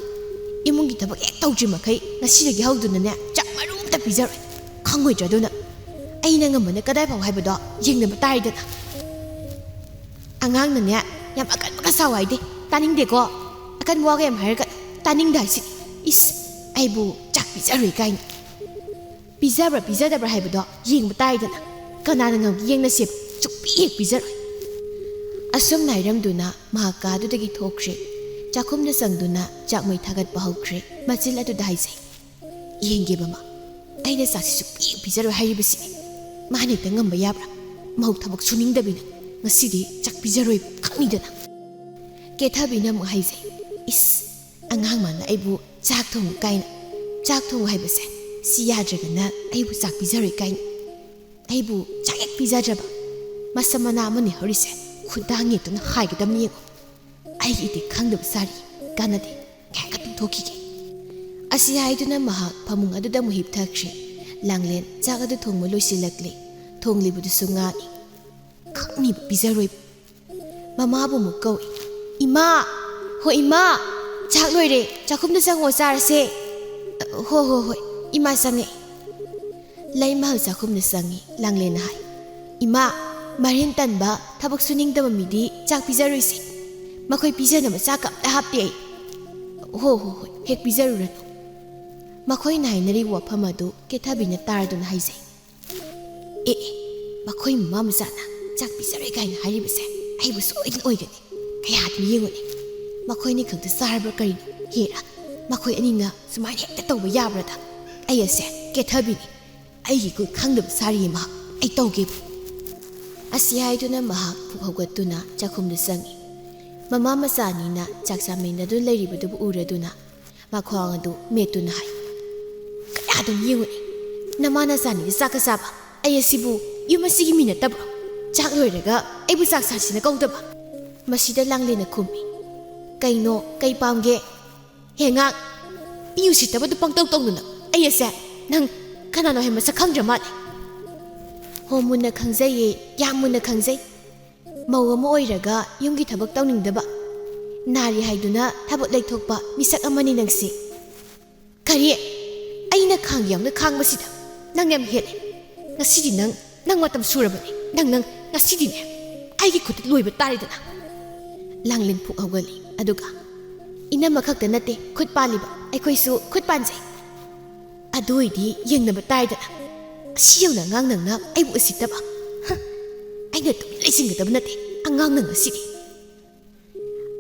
ꯏꯃꯨꯡꯒꯤ ꯊꯕꯛ ꯍꯦꯛ ꯇꯧꯗ꯭ꯔꯤ ꯃꯈꯩ ꯉꯁꯤꯗꯒꯤ ꯍꯧꯗꯨꯅꯅꯦ ꯆꯥꯛ ꯃꯔꯨ ꯑꯝꯇ ꯄꯤꯖꯔꯣꯏ꯫ ꯈꯪꯉꯣꯏꯗ꯭ꯔꯥ ꯑꯗꯨꯅ? ꯑꯩꯅ ꯉꯝꯕꯅ ꯀꯗꯥꯏ ꯐꯥꯎ ꯍꯥꯏꯕꯗꯣ ꯌꯦꯡꯅꯕ ꯇꯥꯔꯦꯗꯅ꯫ ꯑꯉꯥꯡꯅꯅꯦ ꯌꯥꯝ ꯑꯀꯟꯕꯒ ꯁꯥꯎ ꯍꯥꯏꯗꯦ꯫ ꯇꯥꯅꯤꯡꯗꯦꯀꯣ꯫ ꯑꯀꯟꯕ ꯋꯥꯒ ꯌꯥꯝ ꯍꯥꯏꯔꯒ ꯇꯥꯅꯤꯡꯗꯦ ꯍꯥꯏꯁꯤꯅꯤ꯫ ꯏꯁ, ꯑꯩꯕꯨ ꯆꯥꯛ ꯄꯤꯖꯔꯣꯏ ꯀꯥꯏꯅ꯫ ꯄꯤꯖꯕ꯭ꯔꯥ ꯄꯤꯖꯗꯕ꯭ꯔꯥ ꯍꯥꯏꯕꯗꯣ ꯌꯦꯡꯕ ꯇꯥꯔꯦꯗꯅ꯫ ꯀꯅꯥꯅ ꯉꯝꯒꯦ ꯌꯦꯡꯅꯁꯦꯕ꯫ ꯆꯨꯞꯄꯤ ꯍꯦꯛ ꯄꯤꯖꯔꯣꯏ꯫ ꯑꯁꯨꯝꯅ ꯍꯥꯏꯔꯝꯗꯨꯅ ꯃꯍꯥꯛ ꯀꯥꯗꯨꯗꯒꯤ ꯊꯣꯛꯈ꯭ꯔꯦ꯫ ꯆꯥꯛꯈꯨꯝꯗ ꯆꯪꯗꯨꯅ ꯆꯥꯛ ꯃꯩ ꯊꯥꯒꯠꯄ ꯍꯧꯈ꯭ꯔꯦ꯫ ꯃꯆꯤꯜ ꯑꯗꯨꯗ ꯍꯥꯏꯖꯩ, "ꯌꯦꯡꯒꯦ ꯃꯃꯥ, ꯑꯩꯅ ꯆꯥꯛꯁꯤ ꯆꯨꯞꯄꯤ ꯍꯦꯛ ꯄꯤꯖꯔꯣꯏ ꯍꯥꯏꯔꯤꯕꯁꯤꯅꯤ꯫ ꯃꯥꯅ ꯍꯦꯛꯇ ꯉꯝꯕ ꯌꯥꯕ꯭ꯔꯥ? ꯃꯧ ꯊꯕꯛ ꯁꯨꯅꯤꯡꯗꯕꯤꯅ ꯉꯁꯤꯗꯤ ꯆꯥꯛ ꯄꯤꯖꯔꯣꯏꯕ ꯈꯪꯅꯤꯗꯅ꯫" ꯀꯦꯊꯕꯤꯅ ꯑꯃꯨꯛ ꯍꯥꯏꯖꯩ, "ꯏꯁ, ꯑꯉꯥꯡ ꯃꯥꯅ ꯑꯩꯕꯨ ꯆꯥꯛ ꯊꯣꯡꯉꯨ ꯀꯥꯏꯅ꯫ ꯆꯥꯛ ꯊꯣꯡꯉꯨ ꯍꯥꯏꯕꯁꯦ ꯁꯤ ꯌꯥꯗ꯭ꯔꯒꯅ ꯑꯩꯕꯨ ꯆꯥꯛ ꯄꯤꯖꯔꯣꯏ ꯀꯥꯏꯅ꯫ ꯑꯩꯕꯨ ꯆꯥꯛ ꯍꯦꯛ ꯄꯤꯖꯗ꯭ꯔꯕ ꯃꯁꯝ ꯃꯅꯥ ꯑꯃꯅꯤ ꯍꯧꯔꯤꯁꯦ ꯈꯨꯟꯗꯥꯡ ꯌꯦꯠꯇꯨꯅ ꯍꯥꯏꯒꯗꯕꯅꯤ ꯌꯦꯡꯉꯨ꯫ ꯑꯩꯒꯤ ꯏꯊꯤꯛ ꯈꯪꯗꯕ ꯁꯥꯔꯤ, ꯀꯥꯟꯅꯗꯦ, ꯉꯥꯏꯍꯥꯛ ꯇꯨꯝꯊꯣꯛꯈꯤꯒꯦ꯫" ꯑꯁꯤ ꯍꯥꯏꯗꯨꯅ ꯃꯍꯥꯛ ꯐꯃꯨꯡ ꯑꯗꯨꯗ ꯑꯃꯨꯛ ꯍꯤꯞꯊꯈ꯭ꯔꯦ꯫ ꯂꯥꯡꯂꯦꯟ ꯆꯥꯛ ꯑꯗꯨ ꯊꯣꯡꯕ ꯂꯣꯏꯁꯤꯜꯂꯛꯂꯦ꯫ ꯊꯣꯡꯂꯤꯕꯗꯨꯁꯨ ꯉꯥꯅꯤ꯫ ꯈꯪꯅꯤꯕ ꯄꯤꯖꯔꯣꯏꯕ꯫ ꯃꯃꯥꯕꯨ ꯑꯃꯨꯛ ꯀꯧꯏ꯫ "ꯏꯃꯥ! ꯍꯣ ꯏꯃꯥ! ꯆꯥꯛ ꯂꯣꯏꯔꯦ, ꯆꯥꯛꯈꯨꯝꯗ ꯆꯪꯉꯣ, ꯆꯥꯔꯁꯦ꯫" "ꯍꯣ ꯍꯣ ꯍꯣꯏ, ꯏꯃꯥ ꯆꯪꯉꯦ꯫" ꯂꯩꯃꯍꯜ ꯆꯥꯛꯈꯨꯝꯗ ꯆꯪꯉꯤ꯫ ꯂꯥꯡꯂꯦꯟꯅ ꯍꯥꯏ, "ꯏꯃꯥ, ꯃꯔꯤꯟ ꯇꯟꯕ, ꯊꯕꯛ ꯁꯨꯅꯤꯡꯗꯕ ꯃꯤꯗꯤ ꯆꯥꯛ ꯄꯤꯖꯔꯣꯏꯁꯤ꯫ ꯃꯈꯣꯏ ꯄꯤꯖꯅꯕ ꯆꯥꯛꯀ ꯑꯝꯇ ꯍꯥꯞꯇꯦ ꯑꯩ꯫" "ꯍꯣ ꯍꯣ ꯍꯣꯏ, ꯍꯦꯛ ꯄꯤꯖꯔꯨꯔꯅꯨ꯫" ꯃꯈꯣꯏꯅ ꯍꯥꯏꯅꯔꯤꯕ ꯋꯥꯐꯝ ꯑꯗꯨ ꯀꯦꯊꯕꯤꯅ ꯇꯥꯔꯗꯨꯅ ꯍꯥꯏꯖꯩ, "ꯑꯦ ꯑꯦ, ꯃꯈꯣꯏ ꯃꯃꯥ ꯃꯆꯥꯅ ꯆꯥꯛ ꯄꯤꯖꯔꯣꯏ ꯀꯥꯏꯅ ꯍꯥꯏꯔꯤꯕꯁꯦ ꯑꯩꯕꯨ ꯁꯣꯏꯗꯅ ꯑꯣꯏꯒꯅꯤ꯫ ꯀꯌꯥꯗꯅ ꯌꯦꯡꯉꯨꯅꯦ, ꯃꯈꯣꯏꯅꯤ ꯈꯛꯇ ꯆꯥꯔꯕ꯭ꯔꯥ ꯀꯔꯤꯅꯣ? ꯍꯦꯔꯥ, ꯃꯈꯣꯏ ꯑꯅꯤꯅ ꯁꯨꯃꯥꯏꯅ ꯍꯦꯛꯇ ꯇꯧꯕ ꯌꯥꯕ꯭ꯔꯥꯗ? ꯑꯩ ꯑꯁꯦ ꯀꯦꯊꯕꯤꯅꯤ꯫ ꯑꯩꯒꯤ ꯒꯨꯟ ꯈꯪꯗꯕ ꯁꯥꯔꯤ ꯑꯃ ꯑꯩ ꯇꯧꯒꯦꯕꯨ꯫" ꯑꯁꯤ ꯍꯥꯏꯗꯨꯅ ꯃꯍꯥꯛ ꯐꯨꯛ ꯍꯧꯒꯠꯇꯨꯅ ꯆꯥꯛꯈꯨꯝꯗ ꯆꯪꯉꯤ꯫ ꯃꯃꯥ ꯃꯆꯥ ꯑꯅꯤꯅ ꯆꯥꯛ ꯆꯥꯃꯤꯟꯅꯗꯨꯅ ꯂꯩꯔꯤꯕꯗꯨꯕꯨ ꯎꯔꯗꯨꯅ ꯃꯈ꯭ꯋꯥꯡ ꯑꯗꯨ ꯃꯦꯠꯇꯨꯅ ꯍꯥꯏ, "ꯀꯌꯥꯗꯨꯝ ꯌꯦꯡꯉꯨꯅꯦ, ꯅꯃꯥ ꯅꯆꯥꯅꯤꯗꯤ ꯆꯥꯛꯀ ꯆꯥꯕ, ꯑꯩ ꯑꯁꯤꯕꯨ ꯌꯨꯝ ꯑꯁꯤꯒꯤ ꯃꯤ ꯅꯠꯇꯕ꯭ꯔꯣ? ꯆꯥꯛ ꯂꯣꯏꯔꯒ ꯑꯩꯕꯨ ꯆꯥꯛ ꯆꯥꯁꯤꯅ ꯀꯧꯗꯕ?" ꯃꯁꯤꯗ ꯂꯥꯡꯂꯦꯟꯅ ꯈꯨꯝꯃꯤ, "ꯀꯩꯅꯣ, ꯀꯩ ꯄꯥꯝꯒꯦ? ꯍꯦ ꯉꯥꯛ, ꯃꯤ ꯎꯁꯤꯠꯇꯕꯗꯨ ꯄꯪꯇꯧ ꯇꯧꯗꯨꯅ꯫ ꯑꯩ ꯑꯁꯦ ꯅꯪ ꯀꯅꯥꯅꯣ ꯍꯥꯏ ꯃꯁꯛ ꯈꯪꯗ꯭ꯔ ꯃꯥꯜꯂꯦ?" "ꯍꯣ, ꯃꯨꯟꯅ ꯈꯪꯖꯩꯌꯦ, ꯌꯥꯝ ꯃꯨꯟꯅ ꯈꯪꯖꯩ꯫ ꯃꯧ ꯑꯃ ꯑꯣꯏꯔꯒ ꯌꯨꯝꯒꯤ ꯊꯕꯛ ꯇꯧꯅꯤꯡꯗꯕ, ꯅꯥꯔꯤ ꯍꯥꯏꯗꯨꯅ ꯊꯕꯛ ꯂꯩꯊꯣꯛꯄ ꯃꯤꯁꯛ ꯑꯃꯅꯤ ꯅꯪꯁꯦ꯫" "ꯀꯔꯤ? ꯑꯩꯅ ꯈꯥꯡꯒꯦ ꯌꯥꯎꯅ ꯈꯥꯡꯕꯁꯤꯗ ꯅꯪ ꯌꯥꯝ ꯍꯦꯜꯂꯦ꯫ ꯉꯁꯤꯗꯤ ꯅꯪ, ꯅꯪ ꯃꯇꯝ ꯁꯨꯔꯕꯅꯦ꯫ ꯅꯪ, ꯅꯪ ꯉꯁꯤꯗꯤꯅꯦ ꯑꯩꯒꯤ ꯈꯨꯠꯇ ꯂꯣꯏꯕ ꯇꯥꯔꯦꯗꯅ꯫" ꯂꯥꯡꯂꯦꯟ ꯐꯨꯛ ꯍꯧꯒꯠꯂꯤ꯫ ꯑꯗꯨꯒ, "ꯏꯅꯝꯃ ꯈꯛꯇ ꯅꯠꯇꯦ ꯈꯨꯠ ꯄꯥꯜꯂꯤꯕ, ꯑꯩꯈꯣꯏꯁꯨ ꯈꯨꯠ ꯄꯥꯟꯖꯩ꯫ ꯑꯗꯨ ꯑꯣꯏꯗꯤ ꯌꯦꯡꯅꯕ ꯇꯥꯔꯦꯗꯅ꯫ ꯑꯁꯤ ꯌꯧꯅ ꯑꯉꯥꯡ ꯅꯪꯅ ꯑꯩꯕꯨ ꯎꯁꯤꯠꯇꯕ? ꯍ! ꯑꯩꯅ ꯇꯨꯃꯤꯟ ꯂꯩꯁꯤꯟꯒꯗꯕ ꯅꯠꯇꯦ ꯑꯉꯥꯡ ꯅꯪ ꯑꯁꯤꯗꯤ꯫"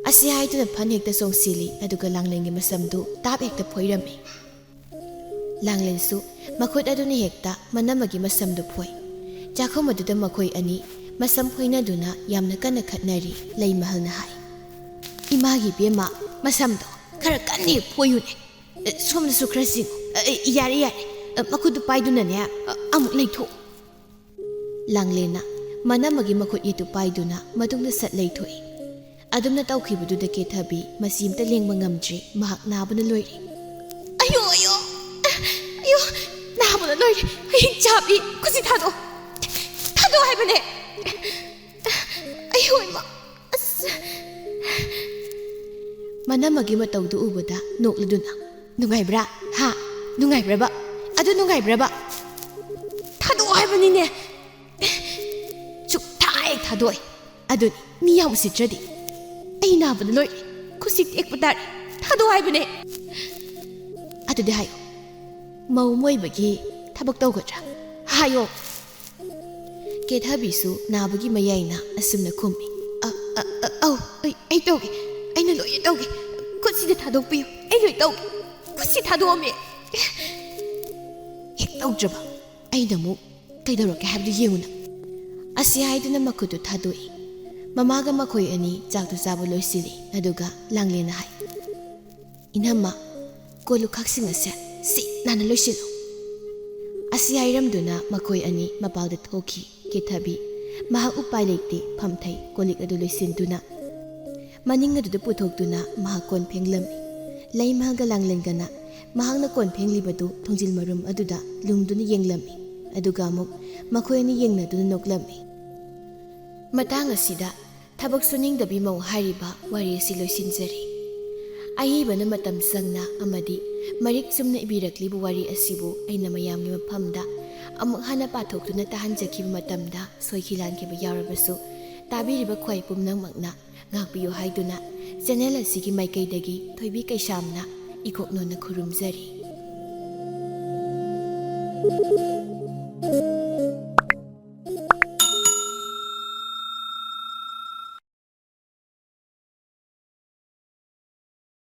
ꯑꯁꯤ ꯍꯥꯏꯗꯨꯅ ꯐꯟ ꯍꯦꯛꯇ ꯆꯣꯡꯁꯤꯜꯂꯤ, ꯑꯗꯨꯒ ꯂꯥꯡꯂꯦꯟꯒꯤ ꯃꯁꯝꯗꯨ ꯇꯥꯞ ꯍꯦꯛꯇ ꯐꯣꯏꯔꯝꯃꯤ꯫ ꯂꯥꯡꯂꯦꯟꯁꯨ ꯃꯈꯨꯠ ꯑꯗꯨꯅ ꯍꯦꯛꯇ ꯃꯅꯝꯃꯒꯤ ꯃꯁꯝꯗꯨ ꯐꯣꯏ꯫ ꯆꯥꯛꯈꯨꯝ ꯑꯗꯨꯗ ꯃꯈꯣꯏ ꯑꯅꯤ ꯃꯁꯝ ꯐꯣꯏꯅꯗꯨꯅ ꯌꯥꯝꯅ ꯀꯟꯅ ꯈꯠꯅꯔꯤ꯫ ꯂꯩꯃꯍꯜꯅ ꯍꯥꯏ, "ꯏꯃꯥꯒꯤ ꯏꯕꯦꯝꯃ, ꯃꯁꯝꯗꯣ ꯈꯔ ꯀꯟꯅ ꯍꯦꯛ ꯐꯣꯏꯌꯨꯅꯦ꯫ ꯑꯦ, ꯁꯣꯝꯗꯁꯨ ꯈꯔ ꯆꯤꯡꯉꯨ꯫ ꯑꯦ, ꯑꯦ, ꯌꯥꯔꯦ, ꯌꯥꯔꯦ꯫ ꯑꯦ, ꯃꯈꯨꯠꯇꯨ ꯄꯥꯏꯗꯨꯅꯅꯦ, ꯑ, ꯑꯃꯨꯛ ꯂꯩꯊꯣꯛꯎ꯫" ꯂꯥꯡꯂꯦꯟꯅ ꯃꯅꯝꯃꯒꯤ ꯃꯈꯨꯠ ꯌꯦꯠꯇꯨ ꯄꯥꯏꯗꯨꯅ ꯃꯇꯨꯡꯗ ꯁꯠ ꯂꯩꯊꯣꯛꯏ꯫ ꯑꯗꯨꯝꯅ ꯇꯧꯈꯤꯕꯗꯨꯗ ꯀꯦꯊꯕꯤ ꯃꯆꯤ ꯑꯃꯇ ꯂꯦꯡꯕ ꯉꯝꯗ꯭ꯔꯦ꯫ ꯃꯍꯥꯛ ꯅꯥꯕꯅ ꯂꯣꯏꯔꯦ꯫ "ꯑꯌꯣ, ꯑꯌꯣ, ꯑꯌꯣ, ꯅꯥꯕꯅ ꯂꯣꯏꯔꯦ꯫ ꯍꯌꯦꯡ ꯆꯥꯕꯤ, ꯈꯨꯠꯁꯤ ꯊꯥꯗꯣꯛꯑꯣ꯫ ꯊꯥꯗꯣꯛꯑꯣ ꯍꯥꯏꯕꯅꯦ꯫ ꯑꯌꯣ, ꯏꯃꯥ, ꯑꯁ꯫" ꯃꯅꯝꯃꯒꯤ ꯃꯇꯧꯗꯨ ꯎꯕꯗ ꯅꯣꯛꯂꯗꯨꯅ, "ꯅꯨꯡꯉꯥꯏꯕ꯭ꯔꯥ? ꯍꯥ? ꯅꯨꯡꯉꯥꯏꯕ꯭ꯔꯕ? ꯑꯗꯨ ꯅꯨꯡꯉꯥꯏꯕ꯭ꯔꯕ?" "ꯊꯥꯗꯣꯛꯑꯣ ꯍꯥꯏꯕꯅꯤꯅꯦ꯫" "ꯁꯨꯛꯊꯥ ꯍꯦꯛ ꯊꯥꯗꯣꯛꯑꯣꯏ꯫ ꯑꯗꯨꯅꯤ, ꯃꯤ ꯌꯥꯝ ꯎꯁꯤꯠꯇ꯭ꯔꯗꯤ꯫ ꯑꯩ ꯅꯥꯕꯅ ꯂꯣꯏꯔꯦ꯫ ꯈꯨꯠꯁꯤ ꯇꯦꯛꯄ ꯇꯥꯔꯦ꯫ ꯊꯥꯗꯣꯛꯑꯣ ꯍꯥꯏꯕꯅꯦ꯫" "ꯑꯗꯨꯗꯤ ꯍꯥꯏꯌꯣ, ꯃꯧ ꯑꯃ ꯑꯣꯏꯕꯒꯤ ꯊꯕꯛ ꯇꯧꯒꯗ꯭ꯔꯥ? ꯍꯥꯏꯌꯣ꯫" ꯀꯦꯊꯕꯤꯁꯨ ꯅꯥꯕꯒꯤ ꯃꯌꯥꯏꯅ ꯑꯁꯨꯝꯅ ꯈꯨꯝꯃꯤ, "ꯑ, ꯑ, ꯑ, ꯑꯧ, ꯑꯩ, ꯑꯩ ꯇꯧꯒꯦ꯫ ꯑꯩꯅ ꯂꯣꯏꯅ ꯇꯧꯒꯦ꯫ ꯈꯨꯠꯁꯤꯗ ꯊꯥꯗꯣꯛꯄꯤꯌꯨ꯫ ꯑꯩ ꯂꯣꯏ ꯇꯧꯒꯦ꯫ ꯈꯨꯠꯁꯤ ꯊꯥꯗꯣꯛꯑꯝꯃꯦ꯫" "ꯍꯦꯛ ꯇꯧꯗ꯭ꯔꯕ ꯑꯩꯅ ꯑꯃꯨꯛ ꯀꯩꯗꯧꯔꯛꯀꯦ ꯍꯥꯏꯕꯗꯨ ꯌꯦꯡꯉꯨꯅ꯫" ꯑꯁꯤ ꯍꯥꯏꯗꯨꯅ ꯃꯈꯨꯠꯇꯨ ꯊꯥꯗꯣꯛꯏ꯫ ꯃꯃꯥꯒ ꯃꯈꯣꯏ ꯑꯅꯤ ꯆꯥꯛꯇꯨ ꯆꯥꯕ ꯂꯣꯏꯁꯤꯜꯂꯤ꯫ ꯑꯗꯨꯒ ꯂꯥꯡꯂꯦꯟꯅ ꯍꯥꯏ, "ꯏꯅꯝꯃ, ꯀꯣꯜꯂꯨꯈꯥꯛꯁꯤꯡ ꯑꯁꯦ ꯁꯤꯠ ꯅꯥꯟꯅ ꯂꯣꯏꯁꯤꯜꯂꯨ꯫" ꯑꯁꯤ ꯍꯥꯏꯔꯝꯗꯨꯅ ꯃꯈꯣꯏ ꯑꯅꯤ ꯃꯄꯥꯜꯗ ꯊꯣꯛꯈꯤ꯫ ꯀꯦꯊꯕꯤ ꯃꯍꯥꯛ ꯎꯄꯥꯏ ꯂꯩꯇꯦ, ꯐꯝꯊꯩ꯫ ꯀꯣꯜꯂꯤꯛ ꯑꯗꯨ ꯂꯣꯏꯁꯤꯟꯗꯨꯅ ꯃꯅꯤꯡ ꯑꯗꯨꯗ ꯄꯨꯊꯣꯛꯇꯨꯅ ꯃꯍꯥꯛ ꯀꯣꯟ ꯐꯦꯡꯂꯝꯃꯤ꯫ ꯂꯩꯃꯍꯜꯒ ꯂꯥꯡꯂꯦꯟꯒꯅ ꯃꯍꯥꯛꯅ ꯀꯣꯟ ꯐꯦꯡꯂꯤꯕꯗꯨ ꯊꯣꯡꯖꯤꯜ ꯃꯔꯨꯝ ꯑꯗꯨꯗ ꯂꯨꯝꯗꯨꯅ ꯌꯦꯡꯂꯝꯃꯤ꯫ ꯑꯗꯨꯒ ꯑꯃꯨꯛ ꯃꯈꯣꯏ ꯑꯅꯤ ꯌꯦꯡꯅꯗꯨꯅ ꯅꯣꯛꯂꯝꯃꯤ꯫ ꯃꯇꯥꯡ ꯑꯁꯤꯗ ꯊꯕꯛ ꯁꯨꯅꯤꯡꯗꯕꯤ ꯃꯧ ꯍꯥꯏꯔꯤꯕ ꯋꯥꯔꯤ ꯑꯁꯤ ꯂꯣꯏꯁꯤꯟꯖꯔꯤ꯫ ꯑꯏꯕꯅ ꯃꯇꯝ ꯆꯪꯅ ꯑꯃꯗꯤ ꯃꯔꯤꯛ ꯆꯨꯝꯅ ꯏꯕꯤꯔꯛꯂꯤꯕ ꯋꯥꯔꯤ ꯑꯁꯤꯕꯨ ꯑꯩꯅ ꯃꯌꯥꯝꯒꯤ ꯃꯐꯝꯗ ꯑꯃꯨꯛ ꯍꯟꯅ ꯄꯥꯊꯣꯛꯇꯨꯅ ꯇꯥꯍꯟꯖꯈꯤꯕ ꯃꯇꯝꯗ ꯁꯣꯏꯈꯤ ꯂꯥꯟꯈꯤꯕ ꯌꯥꯎꯔꯕꯁꯨ, ꯇꯥꯕꯤꯔꯤꯕ ꯈ꯭ꯋꯥꯏ ꯄꯨꯝꯅꯃꯛꯅ ꯉꯥꯛꯄꯤꯌꯨ ꯍꯥꯏꯗꯨꯅ channel ꯑꯁꯤꯒꯤ ꯃꯥꯏꯀꯩꯗꯒꯤ ꯊꯣꯏꯕꯤ ꯀꯩꯁꯥꯝꯅ ꯏꯀꯣꯛꯅꯣꯟꯅ ꯈꯨꯔꯨꯝꯖꯔꯤ꯫